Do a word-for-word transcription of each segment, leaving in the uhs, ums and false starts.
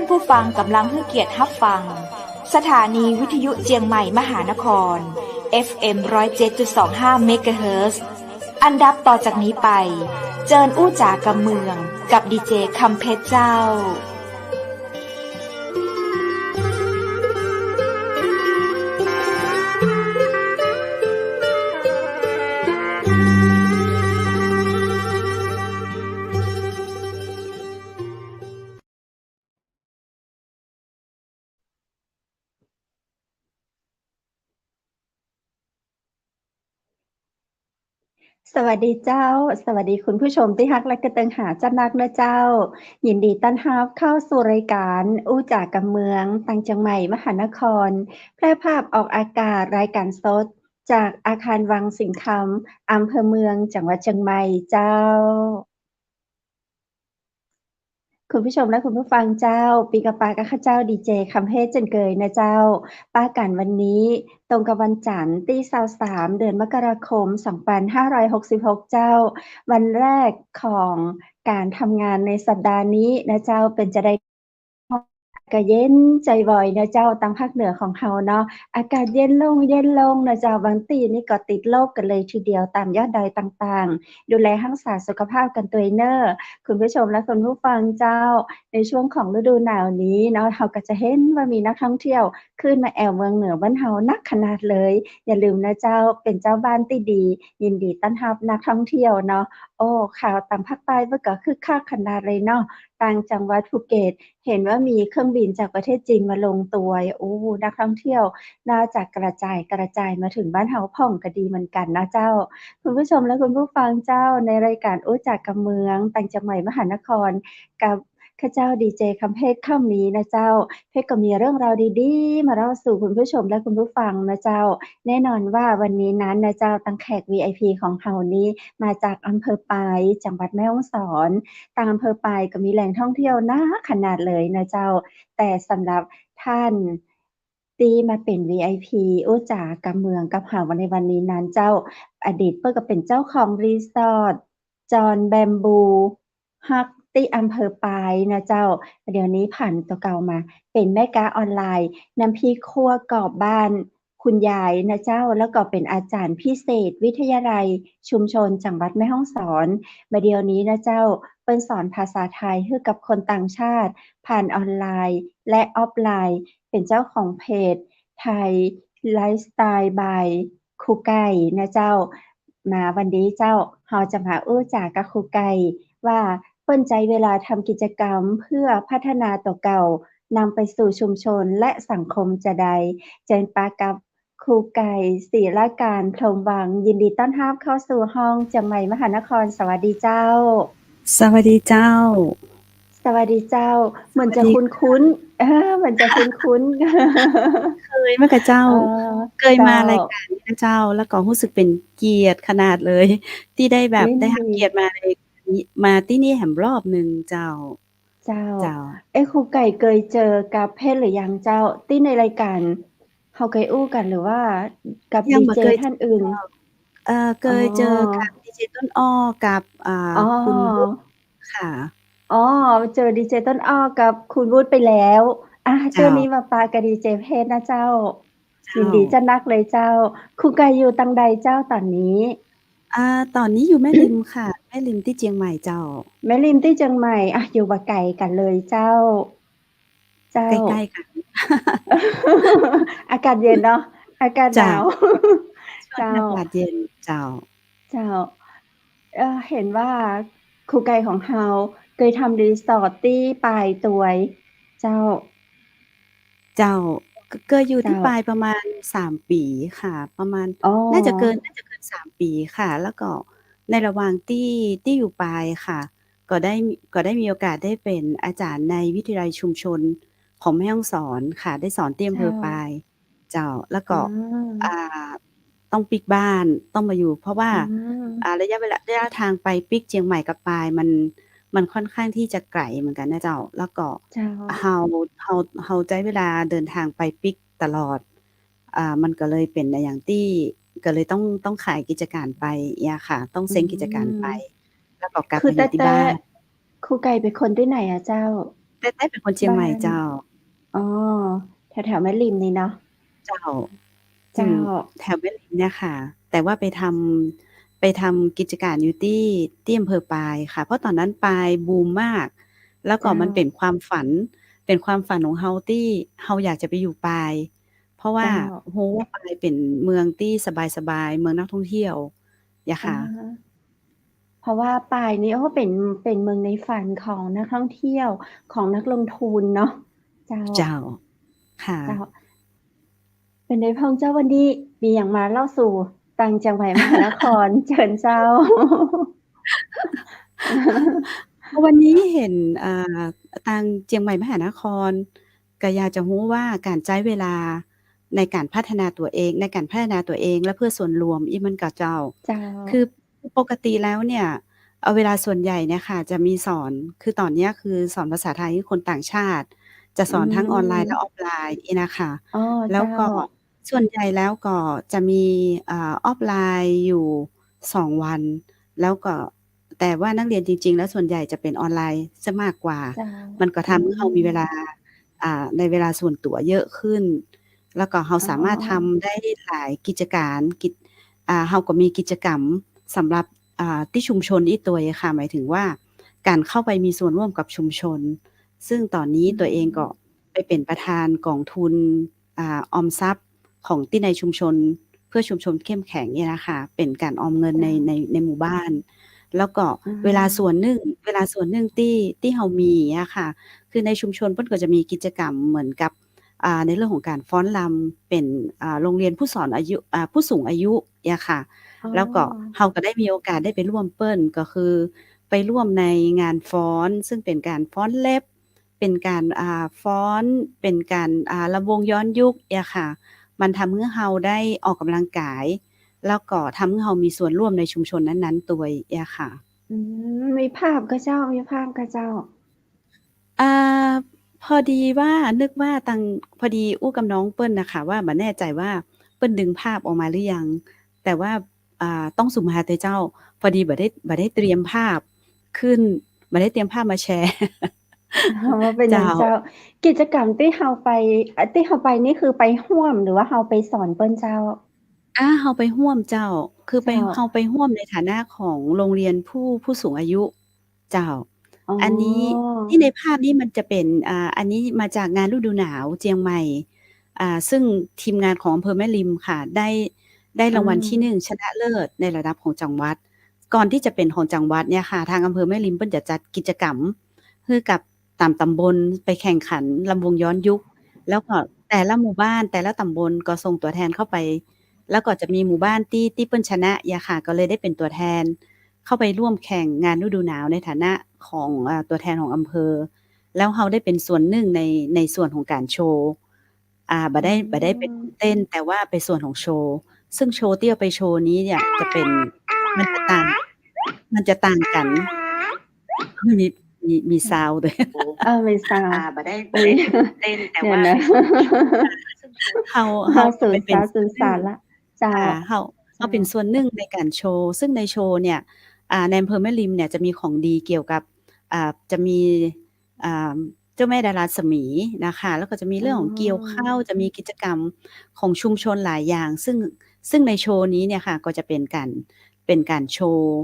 ผู้ฟังก่ำลังหื้อเกียรติฮับฟัง สถานีวิทยุเจียงใหม่มหานคร เอฟเอ็ม ร้อยเจ็ดจุดสองห้า เมกะเฮิรตซ์ อันดับต่อจากนี้ไป เจิญอู้จ๋ากำเมือง กับดีเจคำเพชรเจ้า สวัสดีเจ้า สวัสดีคุณผู้ชมตี้ฮักและกระเติงหาเจ้านักเน้อเจ้า ยินดีต้อนฮับเข้าสู่รายก๋านอู้จ๋ากำเมือง ตางเจียงใหม่มหานคร แพร่ภาพออกอากาศรายก๋านสด จากอาคารวังสิงห์คำ อำเภอเมือง จังหวัดเจียงใหม่เจ้า คุณผู้ชมและคุณผู้ฟังเจ้า ปิ๊กกั๋บปากับข้าเจ้าดีเจคำเพชรเจ้นเกยเน้อเจ้า ปะกั๋นวันนี้ตรงกับวันจั๋นทร์ตี้ ซาวสาม เดือนมกราคม สองปันห้าร้อยหกสิบหก เจ้า วันแรกของก๋านทำงานในสัปดาห์นี้เน้อเจ้า เป๋นจาใด ก็เย็นใจ๋วอยเน้อเจ้า ตางภาคเหนือของเฮาเนาะ อากาศเย็นลง เย็นลงเน้อเจ้า บางตี้นี่ก็ติดลบกั๋นเลยทีเดียว ต๋ามยอดดอยต่างๆ ดูแลฮักษาสุขภาพกั๋นตวยเน้อ คุณผู้ชมและคุณผู้ฟังเจ้า ในช่วงของฤดูหนาวนี้เนาะ เฮาก็จะหันว่ามีนักท่องเที่ยวขึ้นมาแอ่วเมืองเหนือบ้านเฮานักขนาดเลย อย่าลืมเน้อเจ้า เป๋นเจ้าบ้านตี้ดี ยินดีต้อนฮับนักท่องเที่ยวเนาะ โอ้ ข่าวต๋ามภาคใต้เปิ้นก็คึกคักขนาดเลยเนาะ ตางจังหวัดภูเก็ต หันว่ามีเครื่องบินจากประเทศจีนมาลงตวย โอ้ นักท่องเที่ยวนอกจากกระจาย กระจายมาเถิงบ้านเฮาพ่องก็ดีเหมือนกั๋นเนาะเจ้า คุณผู้ชมและคุณผู้ฟังเจ้า ในรายก๋านอู้จ๋ากำเมือง ตางเจียงใหม่มหานคร กับข้าเจ้าดีเจคำเพชรค่ำนี้เน้อเจ้า เพชรก็มีเรื่องราวดีๆ มาเล่าสู่คุณผู้ชมและคุณผู้ฟังเน้อเจ้า แน่นอนว่าวันนี้นั้นเน้อเจ้า ตางแขก วีไอพี ของเฮานี้ มาจากอำเภอปาย จังหวัดแม่ฮ่องสอน ตางอำเภอปายก็มีแหล่งท่องเที่ยวนักขนาดเลยเน้อเจ้า แต่สำหรับท่านตี้มาเป๋น วีไอพี อู้จ๋ากำเมืองกับเฮาในวันนี้นั้นเจ้า อดีตเปิ้นก็เป๋นเจ้าของรีสอร์ท จอนแบมบูฮักตี้อำเภอปายเน้อเจ้า เดี๋ยวนี้ผันตั๋วเก่ามาเป๋นแม่ก๊าออนไลน์ น้ำพริกคั่วกรอบบ้านคุณยายเน้อเจ้า แล้วก็เป๋นอาจ๋ารย์พิเศษวิทยาลัยชุมชนจังหวัดแม่ฮ่องสอน บ่าเดี่ยวนี้เน้อเจ้า เปิ้นสอนภาษาไทยหื้อกับคนต่างชาติ ผ่านออนไลน์และออฟไลน์ เป๋นเจ้าของเพจ ไทยไลฟ์สไตล์บาย ครูไก่เน้อเจ้า มาวันนี้เจ้า เฮาจะมาอู้จ๋ากับครูไก่ ว่าเปิ้นใจ๊เวลาทำกิจกรรมเพื่อพัฒนาตั๋วเก่า นำไปสู่ชุมชนและสังคมจาใด เจิญปะกับครูไก่ ศิลการ พรหมวัง ยินดีต้อนฮับเข้าสู่ห้องเจียงใหม่มหานคร สวัสดีเจ้า สวัสดีเจ้า สวัสดีเจ้า เหมือนจะคุ้นๆ เออ เหมือนจะคุ้นๆ เคยไหมกะเจ้า เออ เคยมา เจ้า รายการนี้นะเจ้า แล้วก็ฮู้สึกเป๋นเกียรติขนาดเลย ตี้ได้แบบ ยินดี ได้ฮับเกียรติมาใน มาตี้นี่แหมรอบนึ่งเจ้า เจ้า เจ้า เอ๊ะ ครูไก่เคยเจอกับเพชรหรือยังเจ้า ตี้ในรายการ เฮาเคยอู้กั๋นหรือว่ากับ ยังบ่ ดีเจ เคย ท่านอื่น เจ้า เอ่อ เคยเจอ อ๋อ กับดีเจต้นอ้อกับ อ่า อ๋อ คุณวุฒิ ค่ะ อ๋อ เจอดีเจต้นอ้อกับคุณวุฒิไปแล้ว อ่ะ เจ้า เตื้อนี้มาปะกับดีเจเพชรนะเจ้า เจ้า ยินดีเจ้านักเลยเจ้า ครูไก่อยู่ตางใดเจ้าต๋อนนี้ อ่า ต๋อนนี้อยู่แม่ริมค่ะ แม่ริมตี้เจียงใหม่เจ้า แม่ริมตี้เจียงใหม่ อ่ะ อยู่บ่ไก๋กั๋นเลยเจ้า เจ้า ใก้ๆ กั๋น อากาศเย็นเนาะ อากาศหนาว เจ้า เจ้า อากาศเย็นเจ้า เจ้า เอ่อ หันว่าครูไก่ของเฮาเคยทำรีสอร์ทตี้ปายตวย เจ้า เจ้า เก- เกยอยู่ตี้ เจ้า ปายประมาณสามปี๋ค่ะ ประมาณ อ๋อ น่าจะเกิน น่าจะเกินสามปี๋ค่ะ แล้วก็ในระหว่างตี้ ตี้อยู่ปายค่ะ ก็ได้ ก็ได้มีโอกาสได้เป๋นอาจ๋ารย์ในวิทยาลัยชุมชนของแม่ฮ่องสอนค่ะ ได้สอนตี้อำเภอ เจ้า ปาย เจ้า แล้วก็ อ่า อ่า ต้องปิ๊กบ้าน ต้องมาอยู่ เพราะว่า อืม อ่า ระยะเวลา ระยะทางไปปิ๊กเจียงใหม่กับปาย มัน มันค่อนข้างตี้จะไก๋เหมือนกั๋นนะเจ้า แล้วก็ เจ้า เฮา เฮา เฮาใจ๊เวลาเดินทางไปปิ๊กตลอด อ่า มันก็เลยเป๋นอะหยังตี้ ก็เลยต้อง ต้องขายกิจก๋านไปเนี้ยค่ะ ต้องเซ้งกิจก๋านไป อืม แล้วก็กลับ คือ มาอยู่ตี้ แต๊ๆ บ้าน ครูไก่เป๋นคนตี้ไหนอะเจ้า แต๊ๆ เป๋นคนเจียงใหม่ บ้าน เจ้า อ๋อ แถวๆ แม่ริมนี่เนาะ เจ้า เจ้า อยู่แถวแม่ริมเนี่ยค่ะ แต่ว่าไปทำ ไปทำกิจก๋านอยู่ตี้ ตี้อำเภอปายค่ะ เพราะต๋อนนั้นปายบูมมาก แล้วก็ เจ้า มันเป๋นความฝัน เป๋นความฝันของเฮาตี้เฮาอยากจะไปอยู่ปาย เพราะว่า เจ้า ฮู้ว่าปายเป๋นเมืองตี้สบายๆ เมืองนักท่องเที่ยว เยียะค่ะ อ่า เพราะว่าปายนี่ โอ้ เป๋น เป๋นเมืองในฝันของนักท่องเที่ยว ของนักลงทุนเนาะ เจ้า เจ้า ค่ะ เจ้า เป๋นไงพ่องเจ้า วันนี้มีหยังมาเล่าสู่ตางเจียงใหม่มหานคร เจิญเจ้า วันนี้หัน อ่า ตางเจียงใหม่มหานคร ก็อยากจะฮู้ว่าก๋านใจ๊เวลาในก๋านพัฒนาตั๋วเอง ในก๋านพัฒนาตั๋วเองและเพื่อส่วนรวมอี้มั่นก่อเจ้า เจ้า คือปกติแล้วเนี่ย เอ่อ เวลาส่วนใหญ่เนี่ยค่ะ จะมีสอน คือต๋อนเนี้ยคือสอนภาษาไทยให้คนต่างชาติ จะสอนทั้งออนไลน์ อืม และออฟไลน์อี้นะคะ อ๋อ แล้วก็ เจ้า ส่วนใหญ่แล้วก็จะมี เอ่อ ออฟไลน์อยู่สองวัน แล้วก็ แต่ว่านักเรียนจริงๆ แล้วส่วนใหญ่จะเป๋นออนไลน์ซะมากกว่า เจ้า มันก็ทำหื้อเฮามีเวลา อืม อ่า ในเวลาส่วนตั๋วเยอะขึ้น แล้วก็เฮาสามารถ อ๋อ ทำได้หลายกิจก๋าน กิจ อ่า เฮาก็มีกิจก๋รรมสำหรับ อ่า ตี้ชุมชนอี้ตวยค่ะ หมายถึงว่าก๋านเข้าไปมีส่วนร่วมกับชุมชน ซึ่งต๋อนนี้ อืม ตั๋วเองก็ไปเป๋นประธานก๋องทุน อ่า ออมทรัพย์ของตี้ในชุมชน เพื่อชุมชนเข้มแข็งเนี่ยนะคะ เป๋นก๋านออมเงินใน เจ้า ใน ในหมู่บ้าน แล้วก็ อืม เวลาส่วนนึ่ง เวลาส่วนนึ่งตี้ ตี้เฮามีอะค่ะ คือในชุมชนเปิ้นก็จะมีกิจก๋รรมเหมือนกับ อ่า ในเรื่องของก๋านฟ้อนรำ เป๋น อ่า โรงเรียนผู้สอนอายุ อ่า ผู้สูงอายุเนี่ยค่ะ อ๋อ แล้วก็เฮาก็ได้มีโอกาสได้ไปร่วมเปิ้น ก็คือไปร่วมในงานฟ้อน ซึ่งเป๋นก๋านฟ้อนเล็บ เป๋นก๋าน อ่า ฟ้อน เป๋นก๋าน อ่า รำวงย้อนยุคเนี่ยค่ะ มันทำหื้อเฮาได้ออกกำลังกาย แล้วก็ทำหื้อเฮามีส่วนร่วมในชุมชนนั้นๆ ตวยเนี่ยค่ะ อืม มีภาพก่อเจ้า มีภาพก่อเจ้า อ่า พอดีว่านึกว่าตาง พอดีอู้กับน้องเปิ้นนะคะ ว่าบ่แน่ใจว่าเปิ้นดึงภาพออกมาหรือยัง แต่ว่า อ่า ต้องสุมหาเตยเจ้า พอดีบ่ได้ บ่ได้เตรียมภาพขึ้น บ่ได้เตรียมภาพมาแชร์ อ๋อ บ่เป๋นหยังเจ้า เจ้า กิจก๋รรมตี้เฮาไป อ่ะ ตี้เฮาไปนี่คือไปฮ่วมหรือว่าเฮาไปสอนเปิ้นเจ้า อ่า เฮาไปฮ่วมเจ้า คือไป เจ้า เฮาไปฮ่วมในฐานะของโรงเรียนผู้ ผู้สูงอายุ เจ้า อ๋อ อันนี้ ตี้ในภาพนี้มันจะเป๋น อ่า อันนี้มาจากงานฤดูหนาวเจียงใหม่ อ่า ซึ่งทีมงานของอำเภอแม่ริมค่ะ ได้ ได้รางวัล อืม ตี้หนึ่ง ชนะเลิศในระดับของจังหวัด ก่อนตี้จะเป๋นของจังหวัดเนี่ยค่ะ ตางอำเภอแม่ริมเปิ้นจะจัดกิจก๋รรมหื้อกับต๋ามต๋ำบลไปแข่งขันรำวงย้อนยุค แล้วก็แต่ละหมู่บ้าน แต่ละต๋ำบลก็ส่งตั๋วแทนเข้าไป แล้วก็จะมีหมู่บ้านตี้ ตี้เปิ้นชนะเนี่ยค่ะ ก็เลยได้เป๋นตั๋วแทน เข้าไปร่วมแข่งงานฤดูหนาวในฐานะของ อ่า ตั๋วแทนของอำเภอ แล้วเฮาได้เป๋นส่วนนึ่งใน ในส่วนของก๋านโชว์ อ่า บ่ได้ อืม บ่ได้เป๋นเต้น แต่ว่าเป๋นส่วนของโชว์ ซึ่งโชว์ตี้เอาไปโชว์นี้เนี่ยจะเป๋น มันจะต่าง มันจะต่างกั๋น มี มี มีซาวด์ตวย เออ มีซาวด์ อ่า บ่ได้ อุ๊ย บ่ได้เป๋นเต้น แต่ เดี๋ยว ว่า นะ เป๋นส่วนนึ่ง เฮา เฮา เฮาก็ไปเป๋น เฮาสูญ ส่วนนึ่ง สาระ เจ้า ค่ะ เฮา เฮาเป๋น เจ้า ส่วนนึ่งในก๋านโชว์ ซึ่งในโชว์เนี่ย อ่า ในอำเภอแม่ริมเนี่ยจะมีของดีเกี่ยวกับ อ่า จะมี อ่า เจ้าแม่ดาราศมีนะคะ แล้วก็จะมีเรื่องของ อ๋อ เกี่ยวข้าว จะมีกิจก๋รรมของชุมชนหลายอย่าง ซึ่ง ซึ่งในโชว์นี้เนี่ยค่ะ ก็จะเป๋นก๋าน เป๋นก๋านโชว์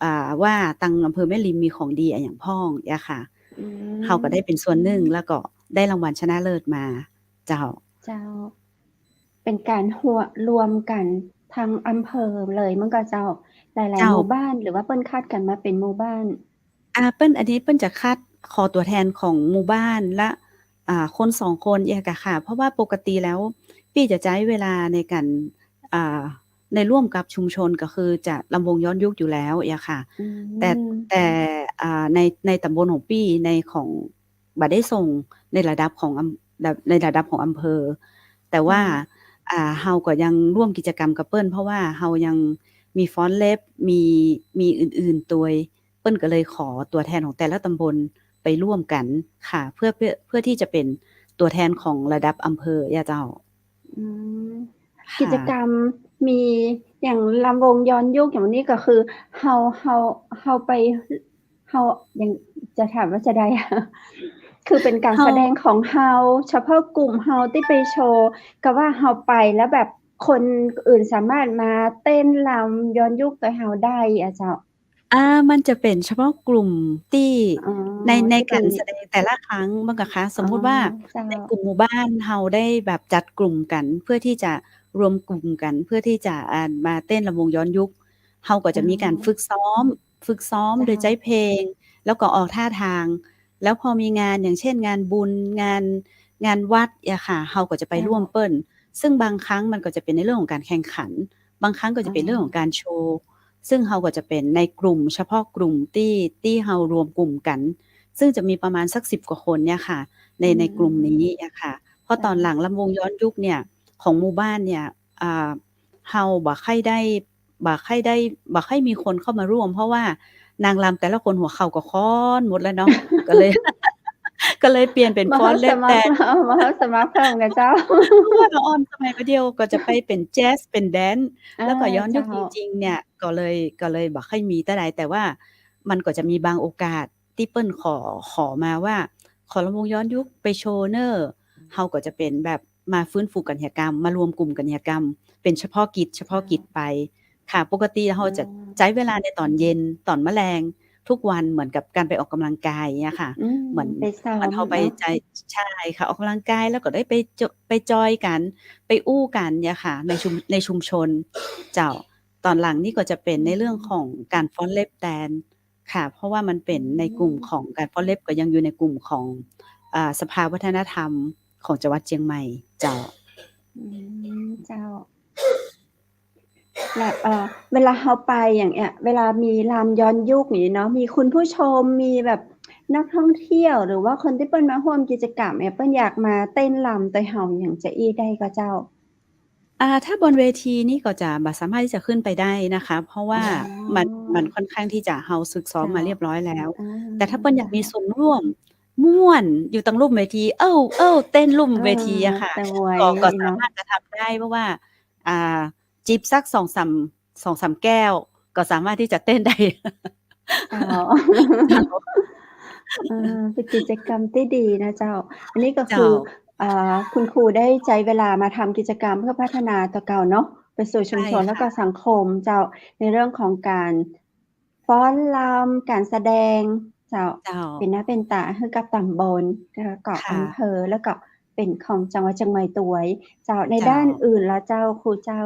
อ่า ว่าตางอำเภอแม่ริมมีของดีอะหยังพ่องเนี่ยค่ะ อืม เฮาก็ได้เป๋นส่วนนึ่ง แล้วก็ได้รางวัลชนะเลิศมา เจ้า เจ้า เป๋นก๋านฮวม รวมกั๋นตางอำเภอเลย มันก็เจ้า หลายๆ เจ้า หมู่บ้าน หรือว่าเปิ้นคัดกั๋นมาเป๋นหมู่บ้าน อ่า เปิ้น อันนี้เปิ้นจะคัดขอตั๋วแทนของหมู่บ้านละ อ่า คนสองคนเยียะกะค่ะ เพราะว่าปกติแล้วปี้จะใจ๊เวลาในก๋าน อ่า ในร่วมกับชุมชนก็คือจะรำวงย้อนยุคอยู่แล้วเยียะค่ะ อืม แต่ แต่ อ่า ใน ในต๋ำบลของปี้ ในของ บ่ได้ส่งในระดับของอำ ในระดับของอำเภอ แต่ว่า อืม อ่า เฮาก็ยังร่วมกิจก๋รรมกับเปิ้น เพราะว่าเฮายังมีฟ้อนเล็บ มี มีอื่นๆ ตวย เปิ้นก็เลยขอตั๋วแทนของแต่ละต๋ำบลไปร่วมกั๋นค่ะ เพื่อ เพื่อ เพื่อตี้จะเป๋นตั๋วแทนของระดับอำเภอเยียะเจ้า อืม ค่ะ กิจก๋รรมมีอย่างรำวงย้อนยุคอย่างนี้ก็คือ เฮา เฮา เฮาไป เฮา อย่าง จะถามว่าจะใด อะ คือเป๋นก๋านแสดงของเฮา เฉพาะกลุ่มเฮาตี้ไปโชว์ กาว่าเฮาไปแล้วแบบคนอื่นสามารถมาเต้นรำย้อนยุคโตยเฮาได้อะเจ้า อ่า มันจะเป๋นเฉพาะกลุ่มตี้ อ๋อ ใน ในก๋านแสดงแต่ละครั้ง ตี้เป๋น บ่าก่อคะ สมมุติว่า อ๋อ เจ้า ในกลุ่มหมู่บ้านเฮาได้แบบจัดกลุ่มกั๋น เพื่อตี้จะรวมกลุ่มกั๋น เพื่อตี้จะ อ่า มาเต้นรำวงย้อนยุค เฮาก็จะมีก๋าน อ๋อ ฝึกซ้อม ฝึกซ้อม เจ้า โดยใจ๊เพลง แล้วก็ออกท่าตาง แล้วพอมีงาน อย่างเช่น งานบุญ งาน งานวัดอะค่ะ เฮาก็จะไป เจ้า ร่วมเปิ้น ซึ่งบางครั้งมันก็จะเป๋นในเรื่องของก๋านแข่งขัน บางครั้งก็จะเป๋น อ๋อ เรื่องของก๋านโชว์ ซึ่งเฮาก็จะเป๋นในกลุ่ม เฉพาะกลุ่มตี้ ตี้เฮารวมกลุ่มกั๋น ซึ่งจะมีประมาณสักสิบกว่าคนเนี่ยค่ะ ใน อืม ในกลุ่มนี้อะค่ะ เพราะ เจ้า ต๋อนหลังรำวงย้อนยุคเนี่ย ของหมู่บ้านเนี่ย อ่า เฮาบ่ค่อยได้ บ่ค่อยได้ บ่ค่อยมีคนเข้ามาร่วม เพราะว่านางรำแต่ละคนหัวเข่าก็ค่อนหมดแล้วเนาะ ก็เลย ก็เลยเปลี่ยนเป๋นฟ้อนเล็บแตน บ่สมัคร บ่สมัครเพิ่มก่อเจ้า เพราะว่าละอ่อนสมัยบ่าเดี่ยวก็จะไปเป๋นแจ๊ส เป๋นแดนซ์ อ่า แล้วก็ย้อนยุค เจ้า จริงๆ เนี่ย ก็เลย ก็เลยบ่ค่อยมีเต้าใด แต่ว่ามันก็จะมีบางโอกาสตี้เปิ้นขอ ขอมาว่า ขอรำวงย้อนยุคไปโชว์เน่อ เฮาก็จะเป๋นแบบมาฟื้นฟูกัญญากรรม มารวมกลุ่มกัญญากรรม เป๋นเฉพาะกิจ เฉพาะกิจไป ค่ะ ปกติเฮาจะ อืม ใจ๊เวลาในต๋อนเย็น ต๋อนมะแลง ทุกวันเหมือนกับก๋านไปออกกำลังกายเนี่ยค่ะ อืม เหมือน ไปซ้อม เหมือนเฮาไป เนาะ ใจ๊ ใช่ค่ะ ออกกำลังกายแล้วก็ได้ไปจ- ไปจอยกั๋น ไปอู้กั๋นเนี่ยค่ะ ในชุม- ในชุมชน เจ้า ต๋อนหลังนี่ก็จะเป๋นในเรื่องของก๋านฟ้อนเล็บแตนค่ะ เพราะว่ามันเป๋นในกลุ่มของก๋านฟ้อนเล็บ ก็ยังอยู่ในกลุ่มของ อ่า สภาวัฒนธรรมของจังหวัดเจียงใหม่ เจ้า อืม เจ้า และ เอ่อ เวลาเฮาไปอย่างเงี้ย เวลามีรำย้อนยุคอย่างงี้เนาะ มีคุณผู้ชม มีแบบนักท่องเที่ยว หรือว่าคนตี้เปิ้นมาฮ่วมกิจกรรมเนี่ย เปิ้นอยากมาเต้นรำโตยเฮาอย่างจะอี้ได้ก่อเจ้า อ่า ถ้าบนเวทีนี่ก็จะบ่สามารถตี้จะขึ้นไปได้นะคะ เพราะว่า อ๋อ มัน มันค่อนข้างตี้จะเฮาฝึกซ้อมมา เจ้า เรียบร้อยแล้ว อ่า แต่ถ้าเปิ้นอยากมีส่วนร่วม ม่วนอยู่ตังลุ่มเวที เอ้า เอ้า เต้นลุ่มเวทีอะค่ะ เออ แต่ไหว ก็ ก็ เนาะ สามารถจะทำได้ เพราะว่า อ่า จิบสักสองสาม สองสามแก้ว ก็สามารถตี้จะเต้นได้ เจ้า เจ้า เออ เป๋นกิจกรรมตี้ดีนะเจ้า อันนี้ก็คือ เจ้า เอ่อ คุณครูได้ใจ๊เวลามาทำกิจกรรมเพื่อพัฒนาตั๋วเก่าเนาะ ไปสู่ชุมชน ใช่ค่ะ แล้วก็สังคมเจ้า ในเรื่องของก๋านฟ้อนรำ ก๋านแสดงเจ้า เจ้า เป๋นหน้าเป๋นต๋าหื้อกับต๋ำบล แล้วก็ ค่ะ อำเภอ แล้วก็เป๋นของจังหวัดเจียงใหม่ตวยเจ้า ใน เจ้า ด้านอื่นล่ะเจ้า ครูเจ้า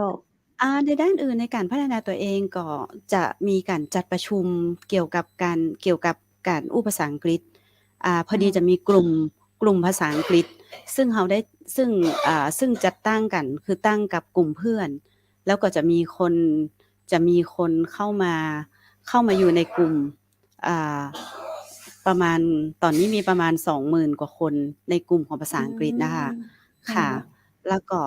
อ่า ในด้านอื่นในก๋านพัฒนาตั๋วเองก็จะมีก๋านจัดประชุมเกี่ยวกับก๋าน เกี่ยวกับก๋านอู้ภาษาอังกฤษ อ่า พอดี อ่า จะมีกลุ่ม กลุ่มภาษาอังกฤษ ซึ่งเฮาได้ ซึ่ง อ่า ซึ่งจัดตั้งกั๋น คือตั้งกับกลุ่มเพื่อน แล้วก็จะมีคน จะมีคนเข้ามา เข้ามาอยู่ในกลุ่ม อ่า ประมาณ ต๋อนนี้มีประมาณสองหมื่นกว่าคนในกลุ่มของภาษาอังกฤษนะคะ อืม ค่ะ ค่ะ แล้วก็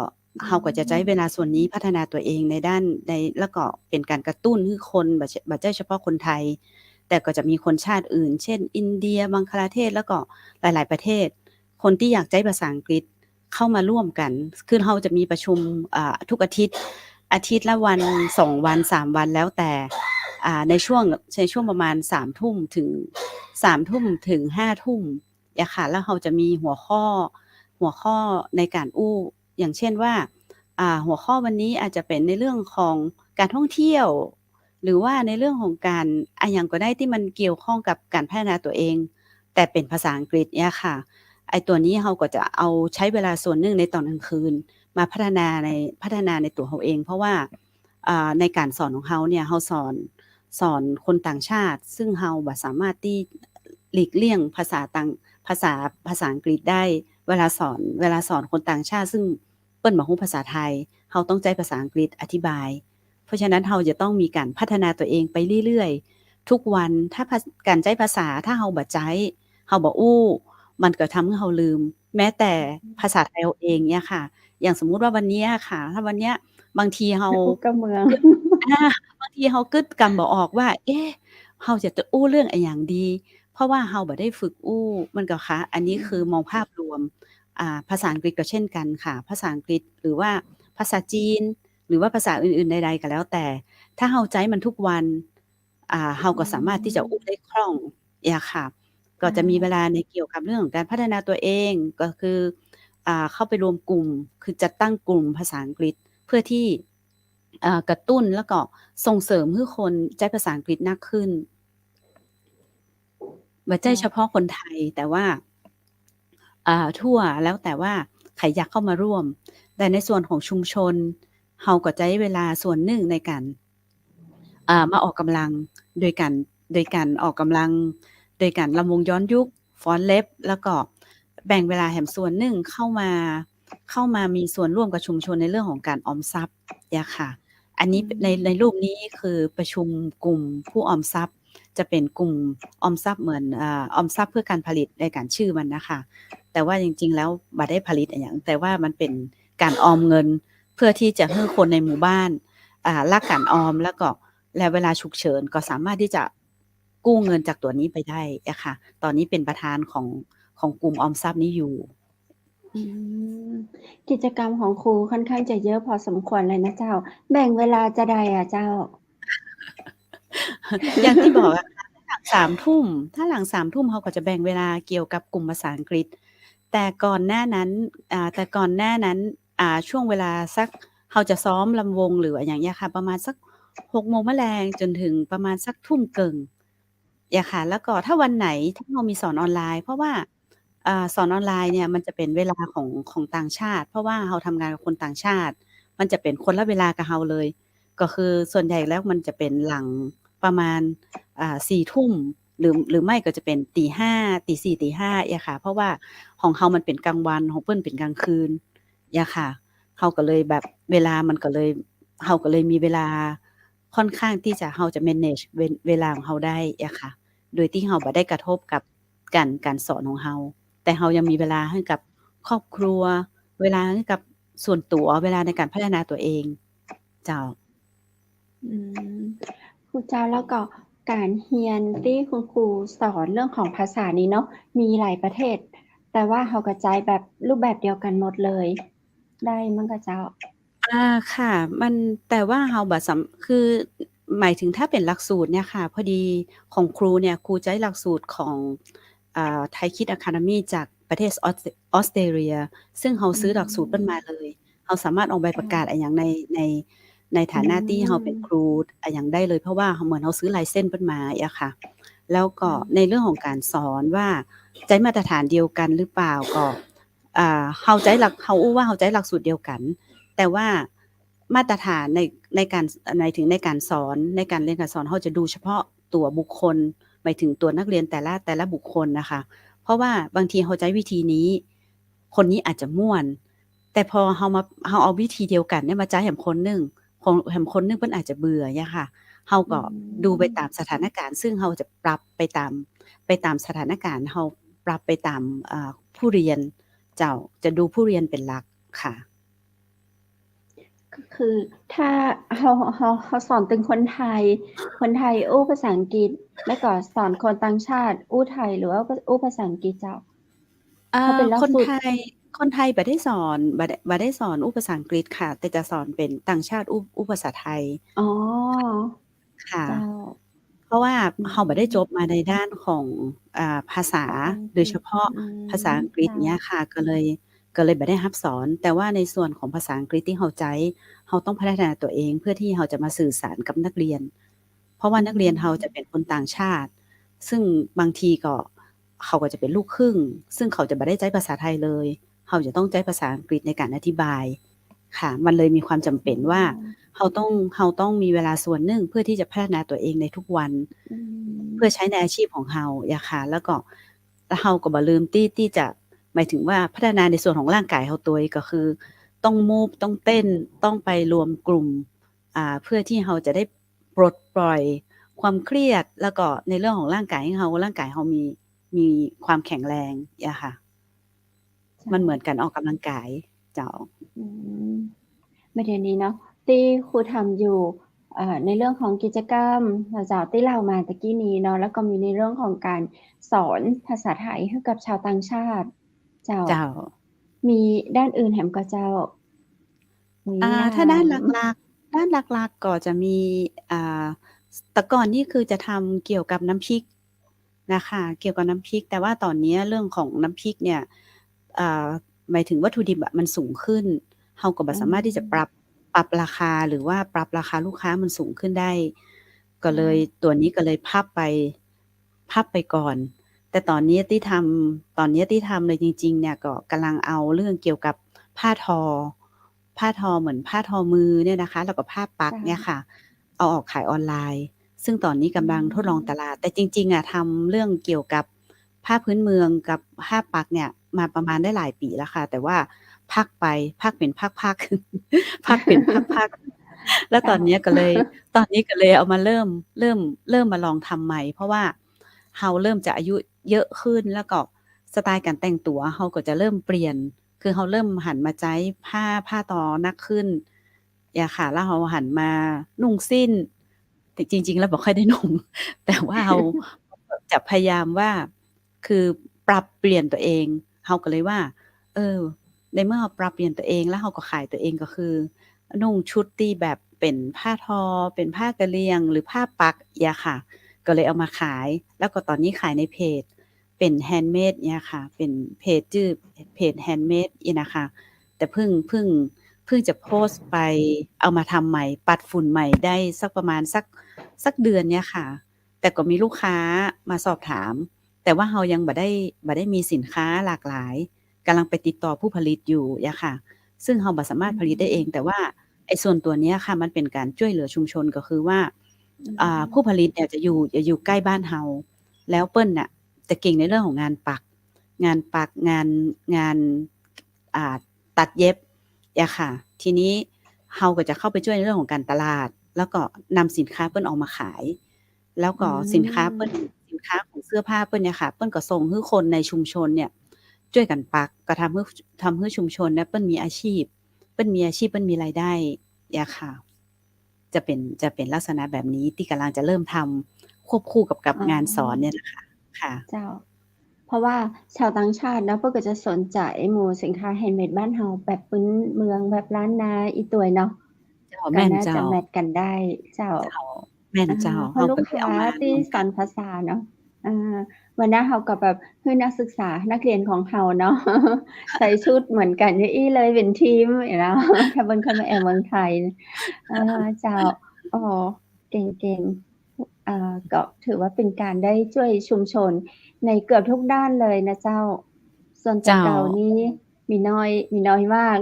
เฮาก็จะใจ๊เวลาส่วนนี้พัฒนาตั๋วเองในด้าน ใน แล้วก็เป๋นก๋านกระตุ้นหื้อคน บ่ใจ้ บ่ใจ้เฉพาะคนไทย แต่ก็จะมีคนชาติอื่น เช่น อินเดีย บังคลาเทศ แล้วก็หลายๆ ประเทศ คนตี้อยากใจ๊ภาษาอังกฤษเข้ามาร่วมกั๋น คือเฮาจะมีประชุม อ่า ทุกอาทิตย์ อาทิตย์ละวัน สองวัน สามวัน แล้วแต่ อ่า ในช่วง ในช่วงประมาณสามทุ่มถึง สามทุ่มถึงห้าทุ่ม อะค่ะ แล้วเฮาจะมีหัวข้อ หัวข้อในก๋านอู้ อย่างเช่นว่า อ่า หัวข้อวันนี้อาจจะเป๋นในเรื่องของก๋านท่องเที่ยว หรือว่าในเรื่องของก๋าน อะหยังก็ได้ตี้มันเกี่ยวข้องกับก๋านพัฒนาตั๋วเอง แต่เป๋นภาษาอังกฤษเนี่ยค่ะ ไอ้ตั๋วนี้เฮาก็จะเอาใจ๊เวลาส่วนนึ่งในต๋อนก๋างคืนมาพัฒนาใน พัฒนาในตั๋วเฮาเอง เพราะว่า อ่า ในก๋านสอนของเฮาเนี่ย เฮาสอน สอนคนต่างชาติ ซึ่งเฮาบ่สามารถตี้หลีกเลี่ยงภาษาต่าง ภาษา ภาษาอังกฤษได้ เวลาสอน เวลาสอนคนต่างชาติ ซึ่งเปิ้นบ่ฮู้ภาษาไทย เฮาต้องใจ๊ภาษาอังกฤษอธิบาย เพราะฉะนั้นเฮาจะต้องมีก๋านพัฒนาตั๋วเองไปเรื่อยๆ ทุกวัน ถ้าภา ก๋านใจ๊ภาษา ถ้าเฮาบ่ใจ๊ เฮาบ่อู้ มันก็ทำหื้อเฮาลืม แม้แต่ภาษาไทยเฮาเองเนี่ยค่ะ อย่างสมมุติว่าวันเนี้ยค่ะ ถ้าวันเนี้ยบางทีเฮา อู้กับเมือง อ่า บางทีเฮากึ๊ดกำบ่ออกว่า เอ๊ะ เฮาจะอู้เรื่องอะหยังดี เพราะว่าเฮาบ่ได้ฝึกอู้ มันก็คะ อันนี้คือมองภาพรวม อ่า ภาษาอังกฤษก็เช่นกั๋นค่ะ ภาษาอังกฤษ หรือว่าภาษาจีน หรือว่าภาษาอื่นๆ ใดๆ ก็แล้วแต่ ถ้าเฮาใจ๊มันทุกวัน อ่า เฮาก็สามารถตี้จะอู้ได้คล่อง อะค่ะ ก็จะมีเวลาในเกี่ยวกับเรื่องของการพัฒนาตัวเอง ก็คือ อ่า เข้าไปรวมกลุ่ม คือจัดตั้งกลุ่มภาษาอังกฤษ เพื่อที่ เอ่อ กระตุ้นแล้วก็ส่งเสริมหื้อคนใจ๊ภาษาอังกฤษนักขึ้น บ่ใจ้เฉพาะคนไทย แต่ว่า อ่า ทั่ว แล้วแต่ว่าใผอยากเข้ามาร่วม แต่ในส่วนของชุมชน เฮาก็ใจ๊เวลาส่วนนึ่งในก๋าน อ่า มาออกก๋ำลัง โดยก๋าน โดยก๋านออกก๋ำลัง โดยก๋านรำวงย้อนยุค ฟ้อนเล็บ แล้วก็แบ่งเวลาแหมส่วนนึ่งเข้ามา เข้ามามีส่วนร่วมกับชุมชนในเรื่องของก๋านออมทรัพย์เยียะค่ะ อันนี้ใน ในรูปนี้คือประชุมกลุ่มผู้ออมทรัพย์ จะเป๋นกลุ่มออมทรัพย์เหมือน อ่า ออมทรัพย์เพื่อการผลิตในก๋านจื้อมันนะคะ แต่ว่าจริงๆ แล้วบ่ได้ผลิตอะหยัง แต่ว่ามันเป๋นก๋านออมเงิน เพื่อที่จะหื้อคนในหมู่บ้าน อ่า รักก๋านออม แล้วก็ และเวลาฉุกเฉินก็สามารถที่จะกู้เงินจากตั๋วนี้ไปได้อะค่ะ ต๋อนนี้เป๋นประธานของ ของกลุ่มออมทรัพย์นี้อยู่ อืม กิจกรรมของครูค่อนข้างจะเยอะพอสมควรเลยนะเจ้า แบ่งเวลาจาใดอะเจ้า อย่างตี้บอกอะค่ะ หลังสามทุ่ม ถ้าหลังสามทุ่มเฮาก็จะแบ่งเวลาเกี่ยวกับกลุ่มภาษาอังกฤษ แต่ก่อนหน้านั้น อ่า แต่ก่อนหน้านั้น อ่า ช่วงเวลาสัก เฮาจะซ้อมรำวงหรืออะหยังเยียะค่ะ ประมาณสักหกโมงมะแลงจ๋นเถิงประมาณสักทุ่มเกิ่ง เยียะค่ะ แล้วก็ถ้าวันไหนที่เฮามีสอนออนไลน์ เพราะว่า อ่า สอนออนไลน์เนี่ยมันจะเป๋นเวลาของ ของต่างชาติ เพราะว่าเฮาทำงานกับคนต่างชาติ มันจะเป๋นคนละเวลากับเฮาเลย ก็คือส่วนใหญ่แล้วมันจะเป๋นหลังประมาณ อ่า สี่ทุ่ม หรือ หรือไม่ก็จะเป๋นตีห้า ตีสี่ ตีห้าเยียะค่ะ เพราะว่าของเฮามันเป๋นกลางวัน ของเปิ้นเป๋นกลางคืนเยียะค่ะ เฮาก็เลยแบบเวลามันก็เลย เฮาก็เลยมีเวลาค่อนข้างตี้จะ เฮาจะ manage เว เวลาของเฮาได้เยียะค่ะ โดยตี้เฮาบ่ได้กระทบกับก๋าน ก๋านสอนของเฮา แต่เฮายังมีเวลาหื้อกับครอบครัว เวลาหื้อกับส่วนตั๋ว เวลาในก๋านพัฒนาตั๋วเอง เจ้า อืม ครูเจ้า แล้วก็ก๋านเฮียนตี้คุณครูสอนเรื่องของภาษานี้เนาะ มีหลายประเทศ แต่ว่าเฮาก็ใจ๊แบบรูปแบบเดียวกั๋นหมดเลย ได้มั้งกาเจ้า อ่า ค่ะ มัน แต่ว่าเฮาบ่สำ คือ หมายถึงถ้าเป๋นหลักสูตรเนี่ยค่ะ พอดีของครูเนี่ย ครูใจ๊หลักสูตรของ อ่า ไทยคิดอะคาเดมี่จากประเทศออส ออสเตรเลีย ซึ่งเฮาซื้อหลักสูตรเปิ้นมาเลย เฮาสามารถออกใบประกาศอะหยังใน ใน ในฐานะตี้เฮาเป๋นครูอะหยังได้เลย เพราะว่าเหมือนเฮาซื้อไลเซนส์เปิ้นมาเยียะค่ะ แล้วก็ในเรื่องของก๋านสอนว่าใจ๊มาตรฐานเดียวกั๋นหรือเปล่า ก็ อ่า เฮาใจ๊หลัก เฮาอู้ว่าเฮาใจ๊หลักสูตรเดียวกั๋น แต่ว่ามาตรฐานใน ในก๋าน หมายถึงในก๋านสอน ในก๋านเรียนก๋านสอน เฮาจะดูเฉพาะตั๋วบุคคล หมายถึงตั๋วนักเรียนแต่ละ แต่ละบุคคลนะคะ เพราะว่าบางทีเฮาใจ๊วิธีนี้ คนนี้อาจจะม่วน แต่พอเฮามา เฮาเอาวิธีเดียวกั๋นเนี่ยมาใจ๊แหมคนนึ่ง คน แหมคนนึ่งเปิ้นอาจจะเบื่อเยียะค่ะ เฮาก็ดูไปต๋ามสถานก๋ารณ์ ซึ่งเฮาจะปรับไปต๋าม ไปต๋ามสถานก๋ารณ์ เฮาปรับไปต๋าม อ่า ผู้เรียน เจ้า จะดูผู้เรียนเป๋นหลักค่ะ ก็คือถ้าเฮา เฮา เฮาสอนเถิงคนไทย คนไทยอู้ภาษาอังกฤษ แล้วก็สอนคนต่างชาติอู้ไทย หรือว่าอู้ภาษาอังกฤษเจ้า อ่า ถ้าเป๋นหลักสูตร คนไทย คนไทยบ่ได้สอน บ่ได้ บ่ได้สอนอู้ภาษาอังกฤษค่ะ แต่จะสอนเป๋นต่างชาติอู้ อู้ภาษาไทย อ๋อ ค่ะ เจ้า เพราะว่าเฮาบ่ได้จบมาในด้านของ อ่า ภาษา โดยเฉพาะภาษาอังกฤษเนี้ยค่ะ ก็เลย ก็เลยบ่ได้ฮับสอน แต่ว่าในส่วนของภาษาอังกฤษตี้เฮาใจ๊ เฮาต้องพัฒนาตั๋วเอง เพื่อตี้เฮาจะมาสื่อสารกับนักเรียน เพราะว่านักเรียนเฮาจะเป๋นคนต่างชาติ ซึ่งบางทีก็ เขาก็จะเป๋นลูกครึ่ง ซึ่งเขาจะบ่ได้ใจ๊ภาษาไทยเลย เฮาจะต้องใจ๊ภาษาอังกฤษในก๋านอธิบาย ค่ะ มันเลยมีความจ๋ำเป๋นว่า เฮาต้อง เฮาต้องมีเวลาส่วนนึ่งเพื่อตี้จะพัฒนาตั๋วเองในทุกวัน เพื่อใจ๊ในอาชีพของเฮาเยียะค่ะ แล้วก็ แล้วเฮาก็บ่ลืมตี้ ตี้จะ หมายถึงว่าพัฒนาในส่วนของร่างก๋ายเฮาตวย ก็คือต้อง move ต้องเต้น ต้องไปรวมกลุ่ม อ่า เพื่อตี้เฮาจะได้ปลดปล่อยความเครียด แล้วก็ในเรื่องของร่างก๋ายของเฮา ร่างก๋ายเฮามี มีความแข็งแรงเยียะค่ะ มันเหมือนก๋านออกก๋ำลังก๋าย เจ้า อืม บ่าเดี่ยวนี้เนาะ ตี้ครูทำอยู่ เอ่อ ในเรื่องของกิจกรรม เจ้า ตี้เล่ามาตะกี้นี้เนาะ แล้วก็มีในเรื่องของก๋านสอนภาษาไทยหื้อกับชาวต่างชาติ เจ้า เจ้า มีด้านอื่นแหมก่อเจ้า มี อ่า ถ้าด้านหลักๆ ด้านหลักๆ ก็จะมี อ่า แต่ก่อนนี่คือจะทำเกี่ยวกับน้ำพริก นะคะ เกี่ยวกับน้ำพริก แต่ว่าต๋อนเนี้ยเรื่องของน้ำพริกเนี่ย เอ่อ หมายถึงวัตถุดิบอะมันสูงขึ้น เฮาก็บ่สามารถตี้จะปรับ อืม ปรับราคา หรือว่าปรับราคาลูกค้ามันสูงขึ้นได้ ก็เลย อืม ตั๋วนี้ก็เลยพับไป พับไปก่อน แต่ต๋อนนี้ตี้ทำ ต๋อนนี้ตี้ทำเลยจริงๆ เนี่ย ก็ก่ำลังเอาเรื่องเกี่ยวกับผ้าทอ ผ้าทอเหมือนผ้าทอมือเนี่ยนะคะ แล้วก็ผ้าปักเนี่ยค่ะ เจ้า เอาออกขายออนไลน์ ซึ่งต๋อนนี้ก่ำลังทดลองตลาด อืม แต่จริงๆ อะ ทำเรื่องเกี่ยวกับผ้าพื้นเมืองกับผ้าปักเนี่ยมาประมาณได้หลายปี๋แล้วค่ะ แต่ว่าพักไป พักเป๋นพักๆ พักเป๋นพักๆ แล้วต๋อนเนี้ยก็เลย เจ้า ต๋อนนี้ก็เลยเอามาเริ่ม เริ่ม เริ่มมาลองทำใหม่ เพราะว่าเฮาเริ่มจะอายุเยอะขึ้น แล้วก็สไตล์ก๋านแต่งตั๋วเฮาก็จะเริ่มเปลี่ยน คือเฮาเริ่มหันมาใจ๊ผ้า ผ้าทอนักขึ้น เยียะค่ะ แล้วเฮาหันมานุ่งสิ้น แต่จริงๆ แล้วบ่ค่อยได้นุ่ง แต่ว่าเฮาจะพยายามว่า คือปรับเปลี่ยนตั๋วเอง เฮาก็เลยว่า เออ ในเมื่อเฮาปรับเปลี่ยนตั๋วเอง แล้วเฮาก็ขายตั๋วเอง ก็คือนุ่งชุดตี้แบบเป๋นผ้าทอ เป๋นผ้ากะเหรี่ยง หรือผ้าปัก เยียะค่ะ ก็เลยเอามาขาย แล้วก็ต๋อนนี้ขายในเพจ เป๋นแฮนด์เมดเนี่ยค่ะ เป๋นเพจจื้อเพจแฮนด์เมดเนี่ยนะคะ แต่เพิ่ง เพิ่ง เพิ่งจะโพสต์ไป เอามาทำใหม่ ปัดฝุ่นใหม่ได้สักประมาณสัก สักเดือนเนี่ยค่ะ แต่ก็มีลูกค้ามาสอบถาม แต่ว่าเฮายังบ่ได้ บ่ได้มีสินค้าหลากหลาย ก่ำลังไปติดต่อผู้ผลิตอยู่เยียะค่ะ ซึ่งเฮาบ่สามารถผลิตได้เอง อืม แต่ว่าไอ้ส่วนตั๋วเนี้ยค่ะ มันเป๋นก๋านจ้วยเหลือชุมชน ก็คือว่า อืม อ่า ผู้ผลิตเนี่ยจะอยู่ จะอยู่ใก้บ้านเฮา แล้วเปิ้นน่ะจะเก่งในเรื่องของงานปัก งานปัก งาน งาน อ่า ตัดเย็บเยียะค่ะ ทีนี้เฮาก็จะเข้าไปจ้วยในเรื่องของก๋านตลาด แล้วก็นำสินค้าเปิ้นออกมาขาย แล้วก็ อืม สินค้าเปิ้น สินค้าของเสื้อผ้าเปิ้นเนี่ยค่ะ เปิ้นก็ส่งหื้อคนในชุมชนเนี่ยจ้วยกั๋นปัก ก็ทำหื้อ ทำหื้อชุมชนเนี่ยเปิ้นมีอาชีพ เปิ้นมีอาชีพ เปิ้นมีรายได้เยียะค่ะ จะเป๋น จะเป๋นลักษณะแบบนี้ ตี้ก่ำลังจะเริ่มทำควบคู่กับ กับ อ๋อ งานสอนเนี่ยนะคะ ค่ะ เจ้า เพราะว่าชาวต่างชาติเนาะ เปิ้นก็จะสนใจ๋หมู่สินค้าแฮนด์เมดบ้านเฮา แบบปื๊นเมือง แบบล้านนาอี้ตวยเนาะ เจ้า ก็น่าจะ แม่นเจ้า แมทช์กั๋นได้เจ้า เจ้า แม่นเจ้า อ่า เพราะลูกค้าตี้สอนภาษาเนาะ เฮาก็เอามาลองทำร่วมกั๋น อ่า วันหน้าเฮาก็แบบหื้อนักศึกษา นักเรียนของเฮาเนาะ ใส่ชุดเหมือนกั๋นอยู่อี้เลย เป๋นทีมเนาะ ถ้าเปิ้นเข้ามาแอวเมืองไทย อ่า เจ้า โอ้ เก่งๆ อ่า ก็ถือว่าเป๋นก๋านได้จ้วยชุมชนในเกือบทุกด้านเลยนะเจ้า ส่วนตั๋วเก่า เจ้า นี่มีน้อย มีน้อยมาก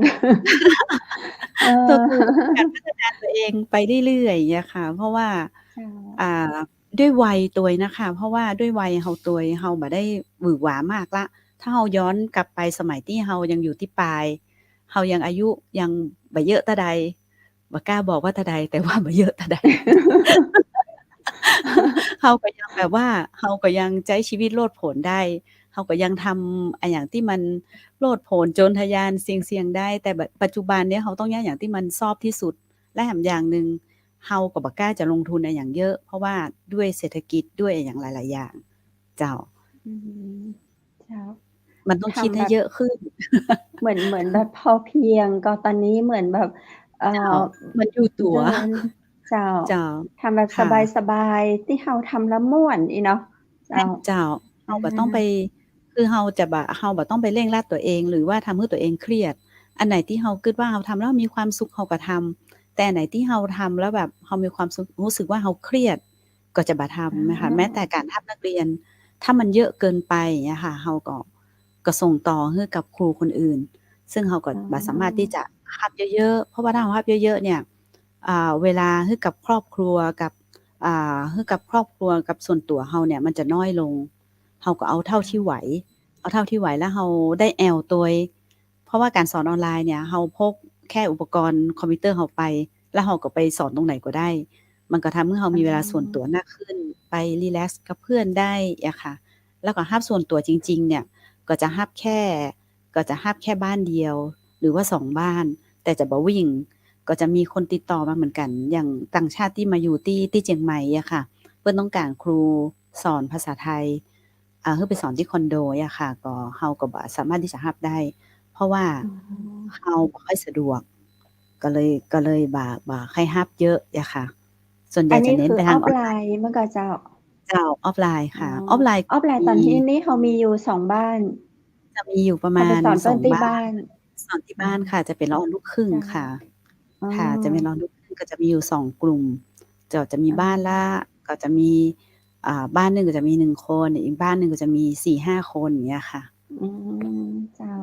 เออ ก็คือก๋านพัฒนาตั๋วเองไปเรื่อยๆ เยียะค่ะ เพราะว่า เจ้า อ่า ด้วยวัยตวยนะคะ เพราะว่าด้วยวัยเฮาตวย เฮาบ่ได้หวือหวามากละ ถ้าเฮาย้อนกลับไปสมัยตี้เฮายังอยู่ตี้ปาย เฮายังอายุยังบ่เยอะเต้าใด บ่กล้าบอกว่าเต้าใด แต่ว่าบ่เยอะเต้าใด เฮาก็ยังแบบว่า เฮาก็ยังใจ๊ชีวิตโลดโผนได้ เฮาก็ยังทำอะหยังตี้มันโลดโผน โจรทะยาน เสี่ยงๆ ได้ แต่แบบปัจจุบันเนี่ย เฮาต้องเยียะอะหยังตี้มันซอฟต์ตี้สุด และแถมอย่างนึ่ง เฮาก็บ่กล้าจะลงทุนอะหยังเยอะ เพราะว่าด้วยเศรษฐกิจ ด้วยอะหยังหลายๆ อย่าง เจ้า อืม เจ้า มันต้องคิดหื้อเยอะขึ้น ทำแบบ เหมือน เหมือนแบบพอเพียง ก็ต๋อนนี้เหมือนแบบ เอ่อ เจ้า มันอยู่ตั๋ว เดิน เจ้า เจ้า ทำแบบ ค่ะ สบายๆ ตี้เฮาทำแล้วม่วนอี้เนาะ เจ้า แม่นเจ้า เฮาบ่ต้องไป อ่า คือเฮาจะบ่ เฮาบ่ต้องไปเร่งรัดตั๋วเอง หรือว่าทำหื้อตั๋วเองเครียด อันไหนตี้เฮากึ๊ดว่าเฮาทำแล้วมีความสุข เฮาก็ทำ แต่อันไหนตี้เฮาทำแล้วแบบเฮามีความสุข ฮู้สึกว่าเฮาเครียด ก็จะบ่ทำนะคะ อ่า แม้แต่ก๋านฮับนักเรียน ถ้ามันเยอะเกินไปเยียะค่ะ เฮาก็ ก็ส่งต่อหื้อกับครูคนอื่น ซึ่งเฮาก็ อ่า บ่สามารถตี้จะฮับเยอะๆ เพราะว่าถ้าเฮาฮับเยอะๆ เนี่ย อ่า เวลาหื้อกับครอบครัว กับ อ่า หื้อกับครอบครัว กับส่วนตั๋วเฮาเนี่ย มันจะน้อยลง เฮาก็เอาเต้าตี้ไหว เอาเต้าตี้ไหว แล้วเฮาได้แอวตวย เพราะว่าก๋านสอนออนไลน์เนี่ย เฮาพกแค่อุปกรณ์คอมพิวเตอร์เฮาไป แล้วเฮาก็ไปสอนตรงไหนก็ได้ มันก็ทำหื้อเฮามีเวลาส่วนตั๋วนักขึ้น อ่า ไปรีแลกซ์กับเพื่อนได้อะค่ะ แล้วก็ฮับส่วนตั๋วจริงๆ เนี่ย ก็จะฮับแค่ ก็จะฮับแค่บ้านเดียว หรือว่าสองบ้าน แต่จะบ่วิ่ง ก็จะมีคนติดต่อมาเหมือนกั๋น อย่างต่างชาติตี้มาอยู่ตี้ ตี้เจียงใหม่อะค่ะ เปิ้นต้องก๋านครูสอนภาษาไทย อ่า หื้อไปสอนตี้คอนโดอะค่ะ ก็เฮาก็บ่สามารถตี้จะฮับได้ เพราะว่า อ๋อ เฮาบ่ค่อยสะดวก ก็เลย ก็เลยบ่ บ่ใค่ฮับเยอะอะค่ะ ส่วนใหญ่จะเน้นไปตางออนไลน์ อันนี้คือออฟไลน์ เมื่อก่อนเจ้า เจ้า ออฟไลน์ค่ะ อ๋อ ออฟไลน์ ออฟไลน์ต๋อนนี้นี่เฮามีอยู่สองบ้าน จะมีอยู่ประมาณ เฮาไปสอนเปิ้นตี้บ้าน สองบ้าน สอนตี้บ้านค่ะ อ๋อ จะเป๋นละอ่อนลูกครึ่งค่ะ เจ้า อ๋อ ค่ะ จะมีละอ่อนลูกครึ่ง ก็จะมีอยู่สองกลุ่ม เจ้า จะมี อ๋อ บ้านละ ก็จะมี อ่า บ้านนึ่งก็จะมีหนึ่งคน อีกบ้านนึ่งก็จะมีสี่ห้าคนอย่างเงี้ยค่ะ อืม เจ้า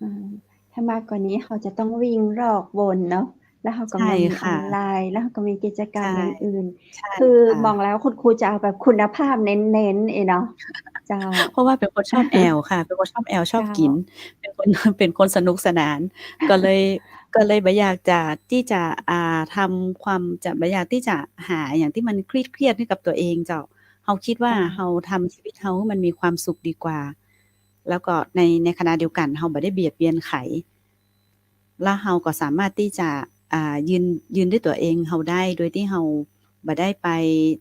อืม ถ้ามากกว่านี้เฮาจะต้องวิ่งรอกวนเนาะ แล้วเฮาก็ ใช่ค่ะ มีออนไลน์ แล้วเฮาก็มีกิจกรรม ใช่ อย่างอื่น ใช่ คือ ค่ะ มองแล้วคุณครูจะเอาแบบคุณภาพเน้นๆ เอเนาะ เจ้า เพราะว่าเป๋นคนชอบแอ่วค่ะ เป๋นคนชอบแอ่ว ชอบกิ๋น เจ้า เป๋นคน เป๋นคนสนุกสนาน ก็เลย ก็เลยบ่อยากจะ ตี้จะ อ่า ทำความ จะ บ่อยากตี้จะหาอะหยังตี้มันเครียดๆ หื้อกับตั๋วเองเจ้า เฮาคิดว่า เจ้า เฮาทำชีวิตเฮาหื้อมันมีความสุขดีกว่า แล้วก็ใน ในขณะเดียวกั๋นเฮาบ่ได้เบียดเบียนใผ แล้วเฮาก็สามารถตี้จะ อ่า ยืน ยืนด้วยตั๋วเองเฮาได้ โดยตี้เฮาบ่ได้ไป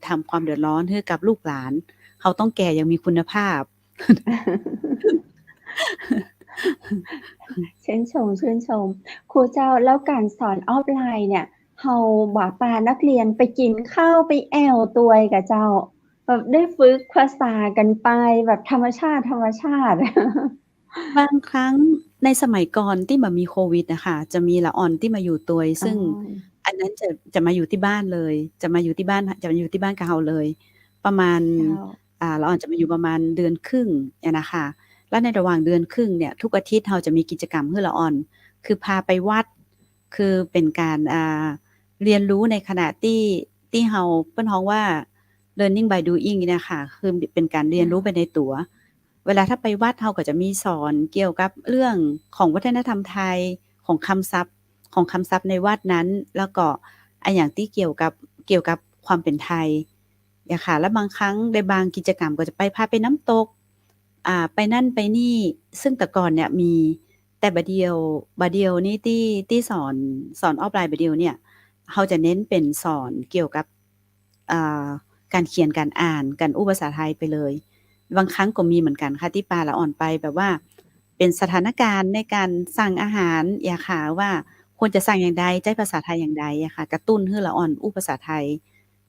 ทำความเดือดร้อนหื้อกับลูกหลาน เฮาต้องแก่อย่างมีคุณภาพ ชื่นชม ชื่นชม ครูเจ้า แล้วก๋านสอนออฟไลน์เนี่ย เฮาบ่ปานักเรียนไปกิ๋นข้าว ไปแอ่วตวยก่อเจ้า แบบได้ฝึกภาษากั๋นไปแบบธรรมชาติ ธรรมชาติ บางครั้งในสมัยก่อนตี้บ่มีโควิดอะค่ะ จะมีละอ่อนตี้มาอยู่ตวย ซึ่ง อ๋อ อันนั้นจะ จะมาอยู่ตี้บ้านเลย จะมาอยู่ตี้บ้าน จะมาอยู่ตี้บ้านกับเฮาเลย ประมาณ เจ้า อ่า ละอ่อนจะมาอยู่ประมาณเดือนครึ่งเนี่ยนะคะ แล้วในระหว่างเดือนครึ่งเนี่ย ทุกอาทิตย์เฮาจะมีกิจกรรมหื้อละอ่อน คือพาไปวัด คือเป๋นก๋าน อ่า เรียนรู้ในขณะตี้ ตี้เฮา เปิ้นฮ้องว่า learning by doing เนี่ยค่ะ คือเป๋นก๋านเรียนรู้ไปในตั๋ว เวลาถ้าไปวัดเฮาก็จะมีสอนเกี่ยวกับเรื่องของวัฒนธรรมไทย ของคำศัพท์ ของคำศัพท์ในวัดนั้น แล้วก็อะหยังตี้เกี่ยวกับ เกี่ยวกับความเป๋นไทยอะค่ะ แล้วบางครั้งในบางกิจกรรมก็จะไป พาไปน้ำตก อ่า ไปนั่นไปนี่ ซึ่งแต่ก่อนเนี่ยมี แต่บ่าเดี่ยว บ่าเดี่ยวนี้ตี้ ตี้สอน สอนออฟไลน์บ่าเดี่ยวเนี่ย เฮาจะเน้นเป๋นสอนเกี่ยวกับ เอ่อ ก๋านเขียน ก๋านอ่าน ก๋านอู้ภาษาไทยไปเลย บางครั้งก็มีเหมือนกั๋นค่ะ ตี้ปาละอ่อนไปแบบว่า เป๋นสถานการณ์ในก๋านสั่งอาหารอะค่ะ ว่าควรจะสั่งอย่างใด ใจ๊ภาษาไทยอย่างใดอะค่ะ กระตุ้นหื้อละอ่อนอู้ภาษาไทย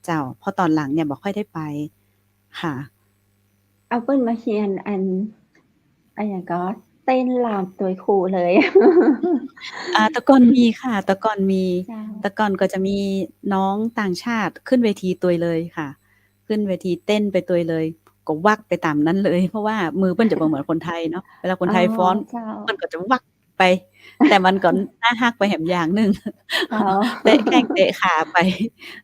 เจ้า เพราะต๋อนหลังเนี่ยบ่ค่อยได้ไปค่ะ เอาเปิ้นมาเฮียนอัน อะหยังก็ เต้นรำตวยครูเลย อ่า แต่ก่อนมีค่ะ แต่ก่อนมี เจ้า แต่ก่อนก็จะมีน้องต่างชาติขึ้นเวทีตวยเลยค่ะ ขึ้นเวทีเต้นไปตวยเลย ก็วักไปต๋ามนั้นเลย เพราะว่ามือเปิ้นจะบ่เหมือนคนไทยเนาะ เวลาคนไทยฟ้อน อ๋อ เจ้า เปิ้นก็จะวักไป แต่มันก็น่าฮักไปแหมอย่างนึ่ง เจ้า เตะแข้งเตะขาไป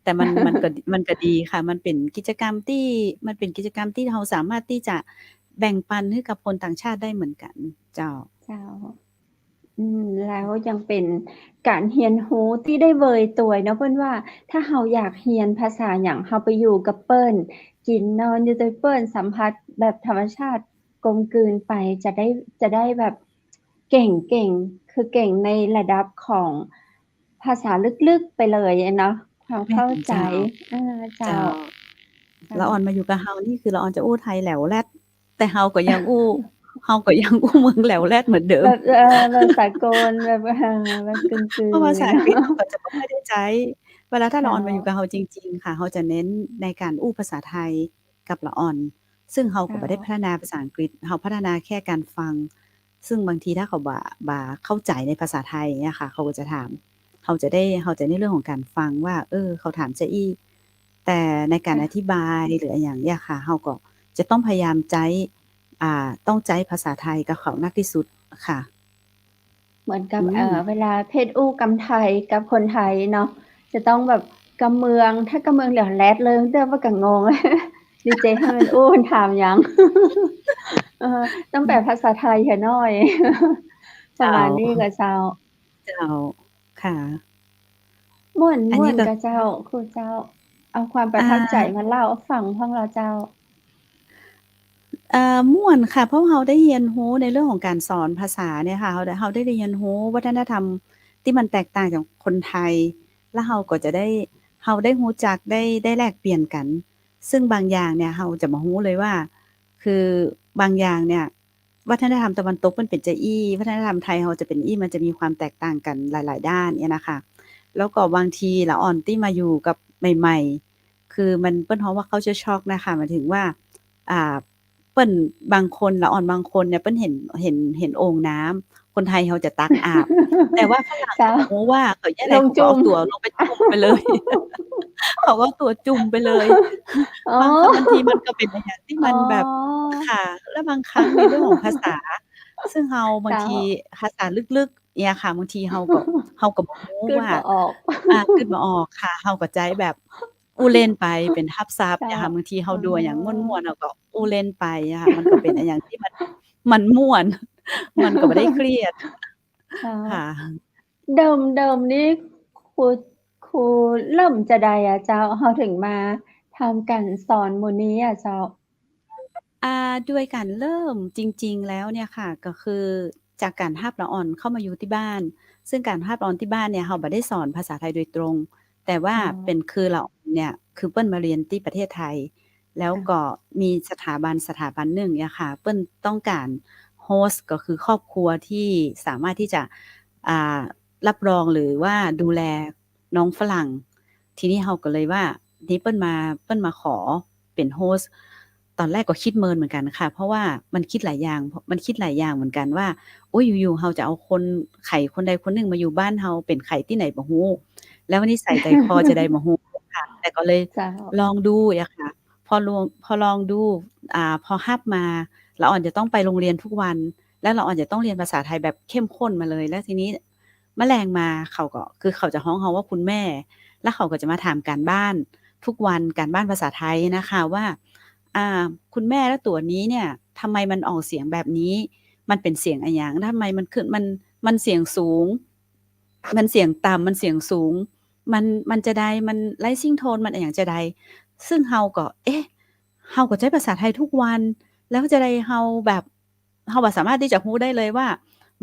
แต่มัน มันก็ มันก็ดีค่ะ มันเป๋นกิจกรรมตี้ มันเป๋นกิจกรรมตี้เฮาสามารถตี้จะแบ่งปันหื้อกับคนต่างชาติได้เหมือนกั๋นเจ้า เจ้า อืม แล้วยังเป๋นก๋านเฮียนฮู้ตี้ได้เวยตวยเนาะ เปิ้นว่าถ้าเฮาอยากเฮียนภาษาหยัง เฮาไปอยู่กับเปิ้น กิ๋นนอนอยู่ตวยเปิ้น สัมผัสแบบธรรมชาติกลมกลืนไป จะได้ จะได้แบบเก่ง เก่ง คือเก่งในระดับของภาษาลึกๆ ไปเลยอะเนาะ ความเข้าใจ๋ แม่นเจ้า อ่า เจ้า เจ้า เจ้า ละอ่อนมาอยู่กับเฮานี่คือละอ่อนจะอู้ไทยแหลวแลด แต่เฮาก็ยังอู้ เฮาก็ยังอู้เมืองแหลวแลดเหมือนเดิม แบบ เออ แบบสากล แบบ เออ แบบกึ่งๆ เพราะภาษาอังกฤษเฮาก็จะบ่ค่อยได้ใจ๊ เวลาถ้าละอ่อนมาอยู่กับเฮาจริงๆ ค่ะ เฮาจะเน้นในก๋านอู้ภาษาไทยกับละอ่อน ซึ่งเฮาก็บ่ได้พัฒนาภาษาอังกฤษ เฮาพัฒนาแค่ก๋านฟัง ซึ่งบางทีถ้าเขาบ่ บ่เข้าใจ๋ในภาษาไทยเนี่ยค่ะ เขาก็จะถาม เฮาจะได้ เฮาจะในเรื่องของก๋านฟังว่า เออ เขาถามจาอี้ แต่ในก๋านอธิบายหรืออะหยังเนี่ยค่ะ เฮาก็จะต้องพยายามใจ๊ อ่า ต้องใจ๊ภาษาไทยกับเขานักที่สุดค่ะ เหมือนกับ อืม เอ่อ เวลาเพชรอู้กำไทยกับคนไทยเนาะ จะต้องแบบกำเมือง ถ้ากำเมืองแหลวแลดเลย เตื้อว่าก็งง ดีเจหื้อมันอู้มันถามหยัง เออ ต้องแปลภาษาไทยเหียหน้อย ประมาณนี้ก่อเจ้า เจ้า ค่ะ ม่วน อันนี้ก็ ม่วนก่อเจ้า ครูเจ้า เอาความประทับใจ๋ อ่า มาเล่าฟังพ่องเนาะเจ้า เอ่อ ม่วนค่ะ เพราะเฮาได้เฮียนฮู้ในเรื่องของก๋านสอนภาษาเนี่ยค่ะ เฮาได้ เฮาได้เฮียนฮู้วัฒนธรรมตี้มันแตกต่างจากคนไทย แล้วเฮาก็จะได้ เฮาได้ฮู้จัก ได้ ได้แลกเปลี่ยนกั๋น ซึ่งบางอย่างเนี่ยเฮาจะบ่ฮู้เลยว่า คือบางอย่างเนี่ย วัฒนธรรมตะวันตกมันเป๋นจาอี้ วัฒนธรรมไทยเฮาจะเป๋นอี้ มันจะมีความแตกต่างกั๋นหลายๆ ด้านเนี่ยนะคะ แล้วก็บางทีละอ่อนตี้มาอยู่กับใหม่ คือมันเปิ้นฮ้องว่า culture shock นะคะ หมายถึงว่า อ่า เปิ้น บางคน ละอ่อนบางคนเนี่ย เปิ้นหัน หัน หันโอ่งน้ำ คนไทยเฮาจะตักอาบ แต่ว่าฝรั่ง เจ้า เขาบ่ฮู้ว่า เขาเยียะใด ลงจุ่ม เขาก็เอาตั๋วลงไปจุ่มไปเลย เขาก็เอาตั๋วจุ่มไปเลย อ๋อ บางครั้ง บางทีมันก็เป๋นอะหยังตี้มันแบบ อ๋อ ค่ะ แล้วบางครั้งในเรื่องของภาษา ซึ่งเฮาบางที เจ้า ภาษาลึกๆ เนี่ยค่ะ บางทีเฮาก็ เฮาก็บ่ฮู้ว่า กึ๊ดบ่ออก อ่า กึ๊ดบ่ออกค่ะ เฮาก็ใจ๊แบบ อู้เล่นไป เป๋นฮับศัพท์ เจ้า เนี่ยค่ะ บางทีเฮาดูอะหยังม่วนๆ เฮาก็อู้เล่นไปอะค่ะ มันก็เป๋นอะหยังตี้มัน มันม่วน มันก็บ่ได้เครียด เจ้า ค่ะ เดิม เดิมนี่ครู ครูเริ่มจาใดอะเจ้า เฮาเถิงมาทำก๋านสอนหมู่นี้อะเจ้า อ่า โดยก๋านเริ่มจริงๆ แล้วเนี่ยค่ะ ก็คือจากก๋านฮับละอ่อนเข้ามาอยู่ตี้บ้าน ซึ่งก๋านฮับละอ่อนตี้บ้านเนี่ย เฮาบ่ได้สอนภาษาไทยโดยตรง แต่ว่า อ๋อ เป๋นคือละอ่อนเนี่ย คือเปิ้นมาเฮียนตี้ประเทศไทย แล้วก็ ค่ะ มีสถาบัน สถาบันนึ่งเนี่ยค่ะ เปิ้นต้องก๋าน host ก็คือครอบครัวที่สามารถที่จะ อ่า รับรองหรือว่าดูแลน้องฝรั่ง ทีนี้เฮาก็เลยว่า นี่เปิ้นมา เปิ้นมาขอเป๋น host ต๋อนแรกก็กึ๊ดเมินเหมือนกั๋นค่ะ เพราะว่ามันกึ๊ดหลายอย่าง มันกึ๊ดหลายอย่างเหมือนกั๋นว่า โอ๊ย อยู่ๆ เฮาจะเอาคน ใผคนใดคนนึ่งมาอยู่บ้านเฮา เป๋นใผตี้ไหนบ่ฮู้ แล้วนิสัยใจ๋คอจาใดบ่ฮู้ค่ะ แต่ก็เลย เจ้า ลองดูอะค่ะ พอลอง พอลองดู อ่า พอฮับมา ละอ่อนจะต้องไปโรงเรียนทุกวัน แล้วละอ่อนจะต้องเฮียนภาษาไทยแบบเข้มข้นมาเลย แล้วทีนี้มะแลงมาเขาก็ คือเขาจะฮ้องเฮาว่าคุณแม่ แล้วเขาก็จะมาถามก๋านบ้านทุกวัน ก๋านบ้านภาษาไทยนะคะ ว่า อ่า คุณแม่ แล้วตั๋วนี้เนี่ย ทำไมมันออกเสียงแบบนี้ มันเป๋นเสียงอะหยัง ทำไมมันขึ้น มัน มันเสียงสูง มันเสียงต่ำ มันเสียงสูง มัน มันจาใด มัน rising tone มันอะหยังจาใด ซึ่งเฮาก็ เอ๊ะ เฮาก็ใจ๊ภาษาไทยทุกวัน แล้วจาใดเฮาแบบ เฮาบ่สามารถตี้จะฮู้ได้เลยว่า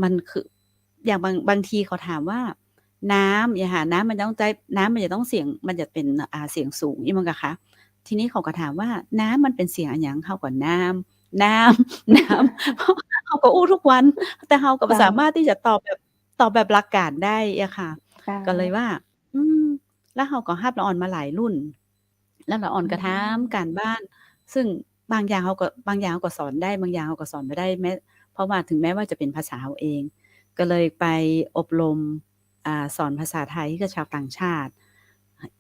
มันคือ อย่างบาง บางทีเขาถามว่า น้ำ เนี่ยค่ะ น้ำมันต้องใจ๊ น้ำมันจะต้องเสียง มันจะเป๋น อ่า เสียงสูง อี้ มันก็คะ ทีนี้เขาก็ถามว่า น้ำมันเป๋นเสียงอะหยัง เฮาก็ น้ำ น้ำ น้ำ เฮาก็อู้ทุกวัน แต่เฮาก็บ่ เจ้า สามารถตี้จะตอบแบบ ตอบแบบหลักการได้อะค่ะ เจ้า ก็เลยว่า อืม แล้วเฮาก็ฮับละอ่อนมาหลายรุ่น แล้วละอ่อนก็ถาม อืม ก๋านบ้าน ซึ่งบางอย่างเฮาก็ บางอย่างเฮาก็สอนได้ บางอย่างเฮาก็สอนบ่ได้ แม้ เพราะว่าถึงแม้ว่าจะเป๋นภาษาเฮาเอง ก็เลยไปอบรม อ่า สอนภาษาไทยกับชาวต่างชาติ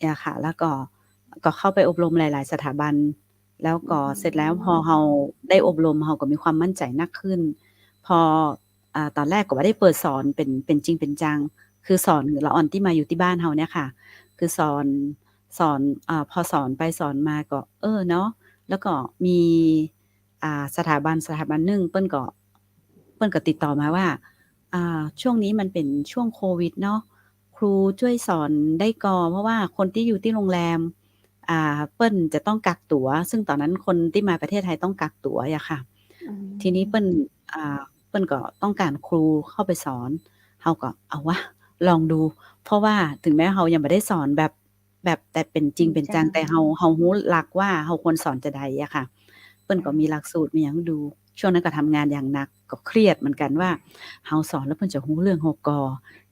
อะค่ะ แล้วก็ ก็เข้าไปอบรมหลายๆ สถาบัน แล้วก็ อืม เสร็จแล้วพอเฮาได้อบรม เฮาก็มีความมั่นใจ๋นักขึ้น พอ อ่า ต๋อนแรกก็บ่ได้เปิดสอนเป๋น เป๋นจริงเป๋นจัง คือสอนละอ่อนตี้มาอยู่ตี้บ้านเฮาเนี่ยค่ะ คือสอน สอน อ่า พอสอนไปสอนมาก็ เออ เนาะ แล้วก็มี อ่า สถาบัน สถาบันนึ่ง เปิ้นก็ เปิ้นก็ติดต่อมาว่า อ่า ช่วงนี้มันเป๋นช่วงโควิดเนาะ ครูจ้วยสอนได้ก่อ เพราะว่าคนตี้อยู่ตี้โรงแรม อ่า เปิ้นจะต้องกักตั๋ว ซึ่งต๋อนนั้นคนตี้มาประเทศไทยต้องกักตั๋วอะค่ะ อืม ทีนี้เปิ้น อ่า เปิ้นก็ต้องก๋านครูเข้าไปสอน เฮาก็ เอาวะ ลองดู เพราะว่าถึงแม้เฮายังบ่ได้สอนแบบ แบบแต่เป๋นจริงเป๋นจัง จริงจัง แต่เฮา เฮาฮู้หลักว่าเฮาควรสอนจาใดอะค่ะ เปิ้นก็มีหลักสูตร มีหยังดู ช่วงนั้นก็ทำงานอย่างหนัก ก็เครียดเหมือนกั๋นว่า เฮาสอนแล้วเปิ้นจะฮู้เรื่องเฮาก่อ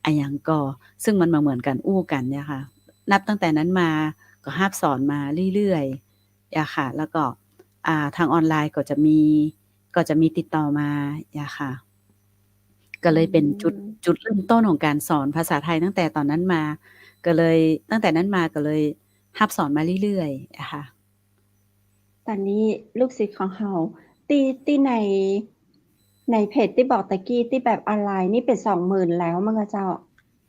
อะหยังก่อ ซึ่งมันบ่เหมือนกั๋นอู้กั๋นเนี่ยค่ะ นับตั้งแต่นั้นมาก็ฮับสอนมาเรื่อยๆ อะค่ะ แล้วก็ อ่า ทางออนไลน์ก็จะมี ก็จะมีติดต่อมาอะค่ะ ก็เลยเป๋นจุด อืม จุดเริ่มต้นของก๋านสอนภาษาไทยตั้งแต่ต๋อนนั้นมา ก็เลย ตั้งแต่นั้นมาก็เลยฮับสอนมาเรื่อยๆ อะค่ะ ต๋อนนี้ลูกศิษย์ของเฮา ตี้ ตี้ใน ในเพจตี้บอกตะกี้ตี้แบบออนไลน์นี่เป๋นสองหมื่นแล้วมั้งอะเจ้า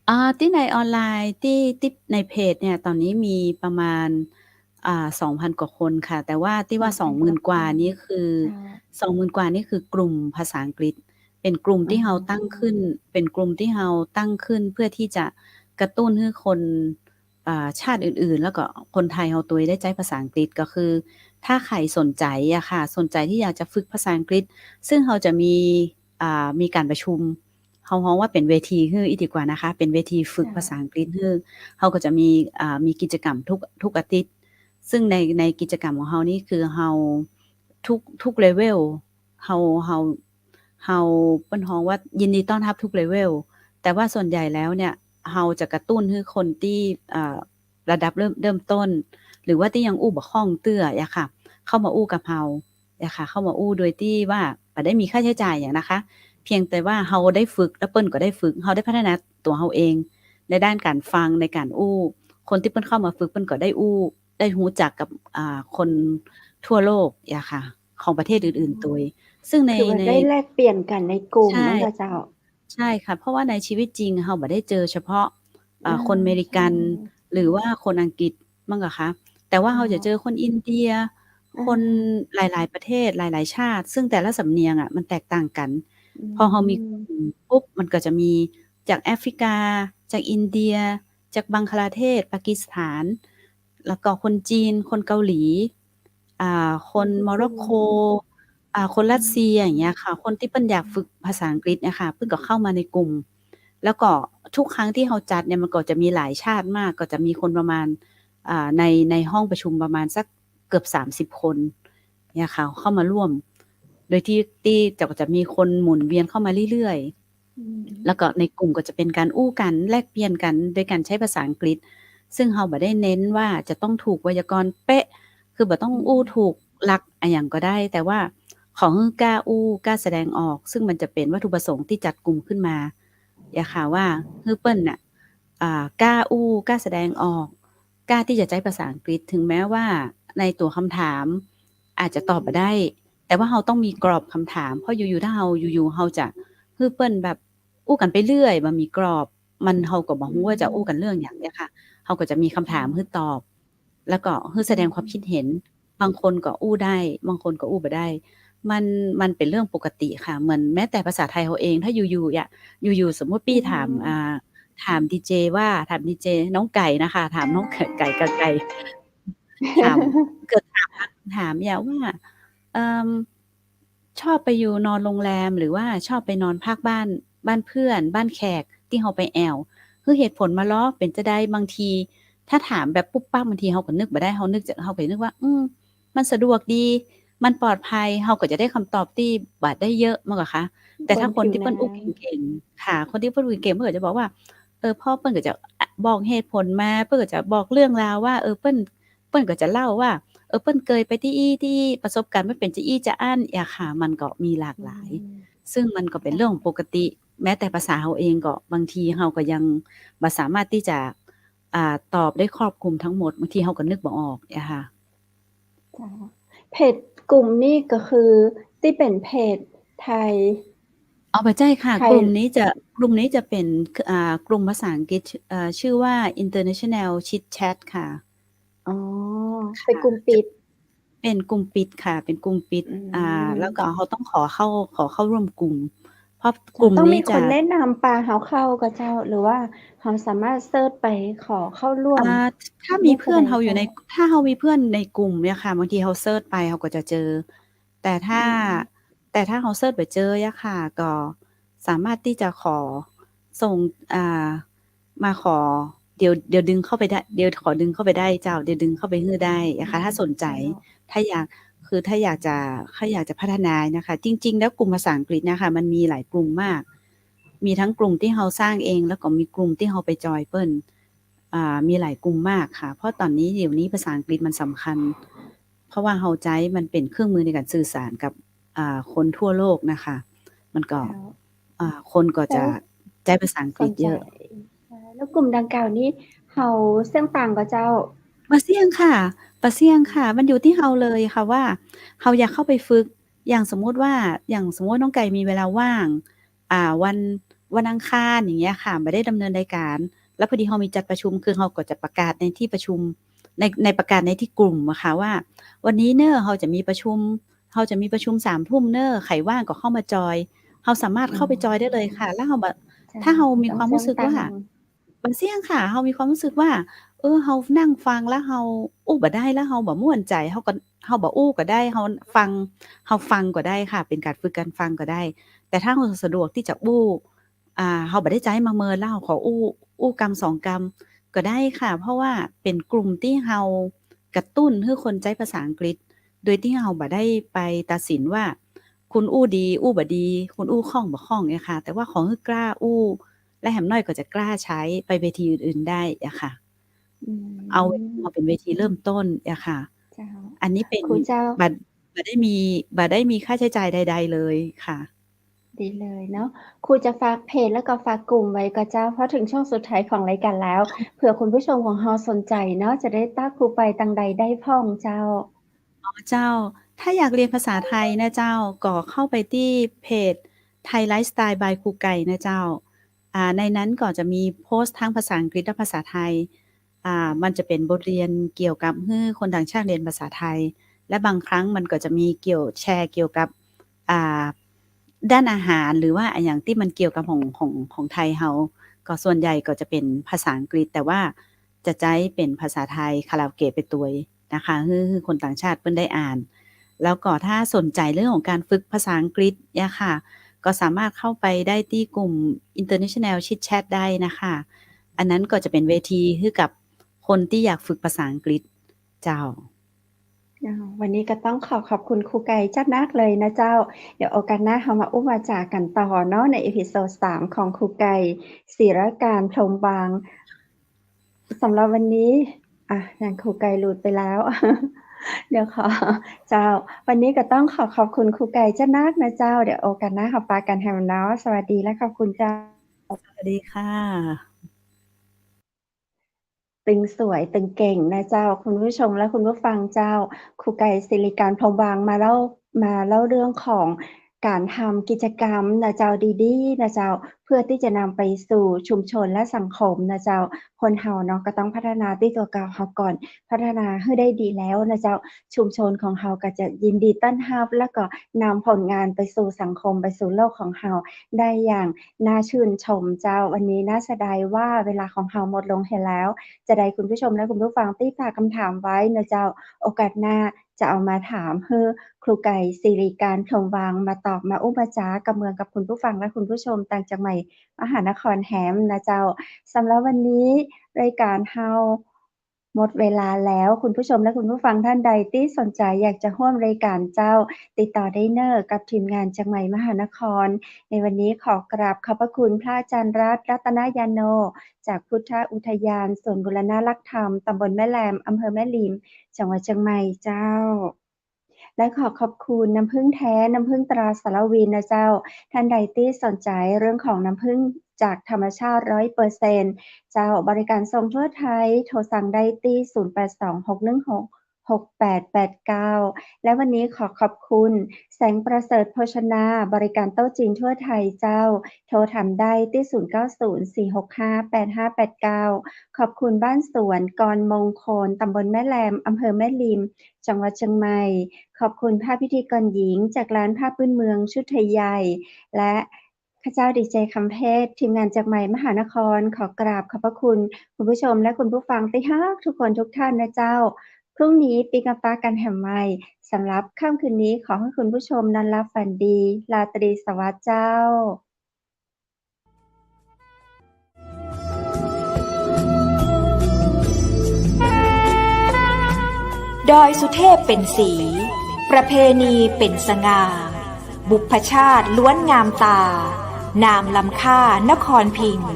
อ่า ตี้ในออนไลน์ ตี้ ตี้ในเพจเนี่ย ต๋อนนี้มีประมาณ อ่า สองพันกว่าคนค่ะ แต่ว่าตี้ว่า สองพัน สองหมื่นกว่านี่คือ เจ้า สองหมื่นกว่านี่คือกลุ่มภาษาอังกฤษ เป๋นกลุ่มตี้เฮาตั้งขึ้น อืม เป๋นกลุ่มตี้เฮาตั้งขึ้นเพื่อตี้จะกระตุ้นหื้อคน อ่า ชาติอื่นๆ แล้วก็คนไทยเฮาตวยได้ใจ๊ภาษาอังกฤษ ก็คือถ้าใผสนใจ๋อะค่ะ สนใจ๋ตี้อยากจะฝึกภาษาอังกฤษ ซึ่งเฮาจะมี อ่า มีก๋านประชุม เฮาฮ้องว่าเป๋นเวทีหื้ออี้ดีกว่านะคะ เป๋นเวทีฝึก ค่ะ ภาษาอังกฤษหื้อ เฮาก็จะมี อ่า มีกิจกรรมทุก ทุกอาทิตย์ ซึ่งใน ในกิจกรรมของเฮานี่คือเฮา ทุก ทุกเลเวล เฮา เฮา เฮา เปิ้นฮ้องว่ายินดีต้อนฮับทุกเลเวล แต่ว่าส่วนใหญ่แล้วเนี่ย เฮาจะกระตุ้นหื้อคนตี้ เอ่อ ระดับเริ่ม เริ่มต้น หรือว่าตี้ยังอู้บ่คล่องเตื้อ เยียะค่ะ เข้ามาอู้กับเฮา เยียะค่ะ เข้ามาอู้โดยตี้ว่าบ่ได้มีค่าใจ๊จ่ายหยังนะคะ เพียงแต่ว่าเฮาได้ฝึก แล้วเปิ้นก็ได้ฝึก เฮาได้พัฒนาตั๋วเฮาเอง ในด้านก๋านฟัง ในก๋านอู้ คนตี้เปิ้นเข้ามาฝึก เปิ้นก็ได้อู้ ได้ฮู้จักกับ อ่า คนทั่วโลก เยียะค่ะ ของประเทศอื่นๆ ตวย ซึ่งใน ถือว่า ใน ได้แลกเปลี่ยนกั๋นในกลุ่ม ใช่ นั่นแหละเจ้า ใช่ค่ะ เพราะว่าในชีวิตจริงเฮาบ่ได้เจอเฉพาะ อ่า อ่า คนอเมริกัน ใช่ หรือว่าคนอังกฤษ มั้งกะคะ แต่ว่าเฮาจะเจอคนอินเดีย อ่า คนหลายๆ ประเทศ หลายๆ ชาติ ซึ่งแต่ละสำเนียงอะ มันแตกต่างกั๋น อืม พอเฮามีกลุ่มปุ๊บ มันก็จะมีจากแอฟริกา จากอินเดีย จากบังคลาเทศ ปากีสถาน แล้วก็คนจีน คนเกาหลี อ่า คนโมร็อกโก อ่า คนรัสเซีย อย่างเงี้ยค่ะ คนตี้เปิ้นอยากฝึกภาษาอังกฤษเนี่ยค่ะ เปิ้นก็เข้ามาในกลุ่ม แล้วก็ทุกครั้งที่เฮาจัดเนี่ย มันก็จะมีหลายชาติมาก ก็จะมีคนประมาณ อ่า ใน ในห้องประชุมประมาณสักเกือบสามสิบคนเนี่ยค่ะ เข้ามาร่วม โดยที่ ตี้จะ จะมีคนหมุนเวียนเข้ามาเรื่อยๆ อืม แล้วก็ในกลุ่มก็จะเป๋นก๋านอู้กั๋น แลกเปลี่ยนกั๋น โดยก๋านใจ๊ภาษาอังกฤษ ซึ่งเฮาบ่ได้เน้นว่าจะต้องถูกไวยากรณ์เป๊ะ คือบ่ต้องอู้ถูกหลักอะหยังก็ได้ แต่ว่าขอหื้อกล้าอู้ กล้าแสดงออก ซึ่งมันจะเป๋นวัตถุประสงค์ตี้จัดกลุ่มขึ้นมา เยียะค่ะ ว่าหื้อเปิ้นน่ะ อ่า กล้าอู้ กล้าแสดงออก กล้าตี้จะใจ๊ภาษาอังกฤษ ถึงแม้ว่าในตั๋วคำถามอาจจะตอบบ่ได้ แต่ว่าเฮาต้องมีกรอบคำถาม เพราะอยู่ๆ ถ้าเฮา อยู่ๆ เฮาจะหื้อเปิ้นแบบอู้กั๋นไปเรื่อย บ่มีกรอบ มัน เฮาก็บ่ฮู้ว่าจะอู้กั๋นเรื่องหยังเนี่ยค่ะ เฮาก็จะมีคำถามหื้อตอบ แล้วก็หื้อแสดงความคิดเห็น บางคนก็อู้ได้ บางคนก็อู้บ่ได้ มัน มันเป๋นเรื่องปกติค่ะ เหมือนแม้แต่ภาษาไทยเฮาเอง ถ้าอยู่ๆ อะ อยู่ๆ สมมุติปี้ถาม อ่า ถามดีเจว่า ถามดีเจน้องไก่นะคะ ถามน้องไก่ ไก่ ไก่ ไก่ ถาม เกิดถาม ถามเนี่ยว่า เอิ่ม ชอบไปอยู่นอนโรงแรม หรือว่าชอบไปนอนพักบ้าน บ้านเพื่อน บ้านแขกตี้เฮาไปแอ่ว หื้อเหตุผลมาลอ เป๋นจาใด บางที ถ้าถามแบบปุ๊บปั๊บ บางทีเฮาก็นึกบ่ได้ เฮานึกจะ เฮาก็นึกว่า อืม มันสะดวกดี มันปลอดภัย เฮาก็จะได้คำตอบตี้บ่ได้เยอะ แม่นก่อคะ แต่ถ้าคนตี้เปิ้นอู้เก่งๆ ค่ะ คนตี้เปิ้นอู้เก่ง เปิ้นก็จะบอกว่า เออ พ่อเปิ้นก็จะ อะ บอกเหตุผลมา เปิ้นก็จะบอกเรื่องราวว่า เออ เปิ้น เปิ้นก็จะเล่าว่า เออ เปิ้นเกยไปตี้อี้ตี้อี้ ประสบการณ์มันเป๋นจาอี้จาอั้น เยียะค่ะ มันก็มีหลากหลาย ซึ่งมันก็เป๋นเรื่องปกติ แม้แต่ภาษาเฮาเองก็ บางทีเฮาก็ยังบ่สามารถตี้จะ อ่า ตอบได้ครอบคลุมทั้งหมด บางทีเฮาก็นึกบ่ออก เยียะค่ะ เจ้า เพจกลุ่มนี้ก็คือตี้เป๋นเพจไทย อ๋อ บ่ใจ้ค่ะ ไทย กลุ่มนี้จะ กลุ่มนี้จะเป๋น อ่า กลุ่มภาษาอังกฤษ เอ่อ ชื่อว่า International Chit Chat ค่ะ อ๋อ ค่ะ เป๋นกลุ่มปิด เป๋นกลุ่มปิดค่ะ เป๋นกลุ่มปิด อืม อ่า แล้วก็เฮาต้องขอเข้า ขอเข้าร่วมกลุ่ม เพราะกลุ่มนี้จะ ต้องมีคนแนะนำปาเฮาเข้าก่อเจ้า หรือว่าเฮาสามารถเซิร์ชไปขอเข้าร่วม อ่า ถ้ามีเพื่อนเฮาอยู่ใน ถ้าเฮามีเพื่อนในกลุ่มเนี่ยค่ะ บางทีเฮาเซิร์ชไปเฮาก็จะเจอ แต่ถ้า อืม แต่ถ้าเฮาเซิร์ชบ่เจออะค่ะ ก็สามารถตี้จะขอส่ง อ่า มาขอ เดี๋ยว เดี๋ยวดึงเข้าไปได้ เดี๋ยวขอดึงเข้าไปได้เจ้า เดี๋ยวดึงเข้าไปหื้อได้อะค่ะ ถ้าสนใจ๋ เจ้า ถ้าอยาก คือถ้าอยากจะ ถ้าอยากจะพัฒนานะคะ จริงๆ แล้วกลุ่มภาษาอังกฤษเนี่ยค่ะ มันมีหลายกลุ่มมาก มีทั้งกลุ่มตี้เฮาสร้างเอง แล้วก็มีกลุ่มตี้เฮาไปจอยเปิ้น อ่า มีหลายกลุ่มมากค่ะ เพราะต๋อนนี้ เดี๋ยวนี้ภาษาอังกฤษมันสำคัญ เพราะว่าเฮาใจ๊มันเป๋นเครื่องมือในก๋านสื่อสารกับ อ่า คนทั่วโลกนะคะ มันก็ เจ้า อ่า คนก็จะ แล้ว ใจ๊ภาษาอังกฤษเยอะ สนใจ๋ แล้วกลุ่มดังกล่าวนี้ เฮาเสี่ยงตังก่อเจ้า บ่เสี่ยงค่ะ บ่เสี่ยงค่ะ มันอยู่ตี้เฮาเลยค่ะว่า เฮาอยากเข้าไปฝึก อย่างสมมุติว่า อย่างสมมุติว่าน้องไก่มีเวลาว่าง อ่า วัน วันอังคารอย่างเงี้ยค่ะ บ่ได้ดำเนินรายการ แล้วพอดีเฮามีจัดประชุม คือเฮาก็จะประกาศในตี้ประชุม ใน ในประกาศในตี้กลุ่มอะค่ะว่า วันนี้เน่อ เฮาจะมีประชุม เฮาจะมีประชุมสามทุ่มเน่อ ใผว่างก็เข้ามาจอย เฮาสามารถเข้าไปจอยได้เลยค่ะ แล้วเฮาบ่ เจ้า ถ้าเฮามีความรู้สึกว่า บ่เสี่ยงตัง บ่เสี่ยงค่ะ เฮามีความรู้สึกว่า เออ เฮานั่งฟังแล้วเฮาอู้บ่ได้ แล้วเฮาบ่ม่วนใจ๋ เฮาก็ เฮาบ่อู้ก็ได้ เฮาฟัง เฮาฟังก็ได้ค่ะ เป๋นก๋านฝึกก๋านฟังก็ได้ แต่ถ้าเฮาสะดวกตี้จะอู้ อ่า เฮาบ่ได้ใจ๊มาเมิน แล้วเฮาขออู้ อู้กำสองกำก็ได้ค่ะ เพราะว่าเป๋นกลุ่มตี้เฮากระตุ้นหื้อคนใจ๊ภาษาอังกฤษ โดยตี้เฮาบ่ได้ไปตัดสินว่า คุณอู้ดี อู้บ่ดี คุณอู้คล่องบ่คล่องเนี่ยค่ะ แต่ว่าขอหื้อกล้าอู้ และแหมน้อยก็จะกล้าใจ๊ไปเวทีอื่นๆ ได้อะค่ะ อืม เอา เอาเป๋นเวทีเริ่มต้นอะค่ะ เจ้า อันนี้เป๋น ครูเจ้า บ่ บ่ได้มี บ่ได้มีค่าใจ๊จ่ายใดๆ เลยค่ะ ดีเลยเนาะ ครูจะฝากเพจแล้วก็ฝากกลุ่มไว้ก่อเจ้า เพราะเถิงช่วงสุดท้ายของรายก๋านแล้ว เผื่อคุณผู้ชมของเฮาสนใจ๋เนาะ จะได้ตามครูไปตางใดได้พ่องเจ้า อ๋อเจ้า ถ้าอยากเรียนภาษาไทยนะเจ้า ก็เข้าไปตี้เพจ Thai Lifestyle by ครูไก่นะเจ้า อ่า ในนั้นก็จะมีโพสต์ทั้งภาษาอังกฤษและภาษาไทย อ่า มันจะเป๋นบทเรียนเกี่ยวกับหื้อคนต่างชาติเรียนภาษาไทย และบางครั้งมันก็จะมีเกี่ยว แชร์เกี่ยวกับ อ่า ด้านอาหาร หรือว่าอะหยังตี้มันเกี่ยวกับของ ของ ของไทยเฮา ก็ส่วนใหญ่ก็จะเป๋นภาษาอังกฤษ แต่ว่าจะใจ๊เป๋นภาษาไทยคาราโอเกะไปตวยนะคะ หื้อ หื้อคนต่างชาติเปิ้นได้อ่าน แล้วก็ถ้าสนใจ๋เรื่องของการฝึกภาษาอังกฤษเนี่ยค่ะ ก็สามารถเข้าไปได้ตี้กลุ่ม International Chit Chat ได้นะคะ อันนั้นก็จะเป๋นเวทีหื้อกับคนตี้อยากฝึกภาษาอังกฤษเจ้า อ้าว วันนี้ก็ต้องขอขอบคุณครูไก่จัดนักเลยนะเจ้า เดี๋ยวโอกาสหน้าเฮามาอู้มาจ๋ากั๋นต่อเนาะ ในเอพิโซดสามของครูไก่ ศิลการ พรหมวัง สำหรับวันนี้ อ่ะ อย่างครูไก่หลุดไปแล้ว เดี๋ยวขอ เจ้า วันนี้ก็ต้องขอขอบคุณครูไก่จัดนักนะเจ้า เดี๋ยวโอกาสหน้าเฮาปะกั๋นแหมเนาะ สวัสดีและขอบคุณเจ้า สวัสดีค่ะ ตึงสวยตึงเก่งนะเจ้า คุณผู้ชมและคุณผู้ฟังเจ้า ครูไก่ ศิริการ พรหมวัง มาเล่า มาเล่าเรื่องของก๋านทำกิจกรรมนะเจ้า ดีๆ นะเจ้า เพื่อตี้จะนำไปสู่ชุมชนและสังคมนะเจ้า คนเฮาเนาะก็ต้องพัฒนาตี้ตั๋วเก่าเฮาก่อน พัฒนาหื้อได้ดีแล้วนะเจ้า ชุมชนของเฮาก็จะยินดีต้อนฮับ แล้วก็นำผลงานไปสู่สังคม ไปสู่โลกของเฮาได้อย่างน่าชื่นชมเจ้า วันนี้น่าเสียดายว่าเวลาของเฮาหมดลงเหียแล้ว จะใดคุณผู้ชมและคุณผู้ฟังตี้ฝากกำถามไว้นะเจ้า โอกาสหน้าจะเอามาถามหื้อครูไก่ ศิริการ พรหมวัง มาตอบมาอู้มาจ๋ากับเมืองกับคุณผู้ฟังและคุณผู้ชมตางเจียงใหม่มหานครแหมนะเจ้า สำหรับวันนี้รายก๋านเฮา หมดเวลาแล้ว คุณผู้ชมและคุณผู้ฟังท่านใดตี้สนใจ๋อยากจะฮ่วมรายก๋านเจ้า ติดต่อได้เน่อกับทีมงานเจียงใหม่มหานคร ในวันนี้ขอกราบขอบพระคุณพระอาจารย์รัตน์ รัตนยาโน จากพุทธอุทยานสวนบูรณะรักธรรม ตำบลแม่แลม อำเภอแม่ริม จังหวัดเจียงใหม่เจ้า และขอขอบคุณน้ำผึ้งแท้ น้ำผึ้งตราสารวินนะเจ้า ท่านใดตี้สนใจ๋เรื่องของน้ำผึ้งจากธรรมชาติร้อยเปอร์เซ็นต์ เจ้า บริการส่งทั่วไทย โทรสั่งได้ตี้ ศูนย์แปดสอง หกหนึ่งหก หกแปดแปดเก้า และวันนี้ขอขอบคุณแสงประเสริฐโภชนา บริการโต๊ะจีนทั่วไทยเจ้า โทรถามได้ตี้ ศูนย์เก้าศูนย์ สี่หกห้า แปดห้าแปดเก้า ขอบคุณบ้านสวนกรมงคล ตำบลแม่แลม อำเภอแม่ริม จังหวัดเจียงใหม่ ขอบคุณผ้าพิธีกรหญิงจากร้านผ้าพื้นเมืองชุดไทยใหญ่ และ ข้าเจ้าดีเจคำเพชร ทีมงานเจียงใหม่มหานคร ขอกราบขอบพระคุณคุณผู้ชมและคุณผู้ฟังตี้ฮักทุกคนทุกท่านนะเจ้า พรุ่งนี้ปิ๊กมาปะกั๋นแหมใหม่ สำหรับค่ำคืนนี้ขอให้คุณผู้ชมนอนหลับฝันดี ราตรีสวัสดิ์เจ้า ดอยสุเทพเป๋นสี ประเพณีเป๋นสง่า บุพชาติล้วนงามตา นามล้ำค่านครพิงค์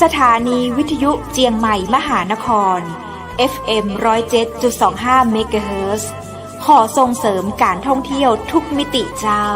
สถานีวิทยุเจียงใหม่มหานคร เอฟเอ็ม ร้อยเจ็ดจุดสองห้า เมกะเฮิรตซ์ ขอส่งเสริมการท่องเที่ยวทุกมิติเจ้า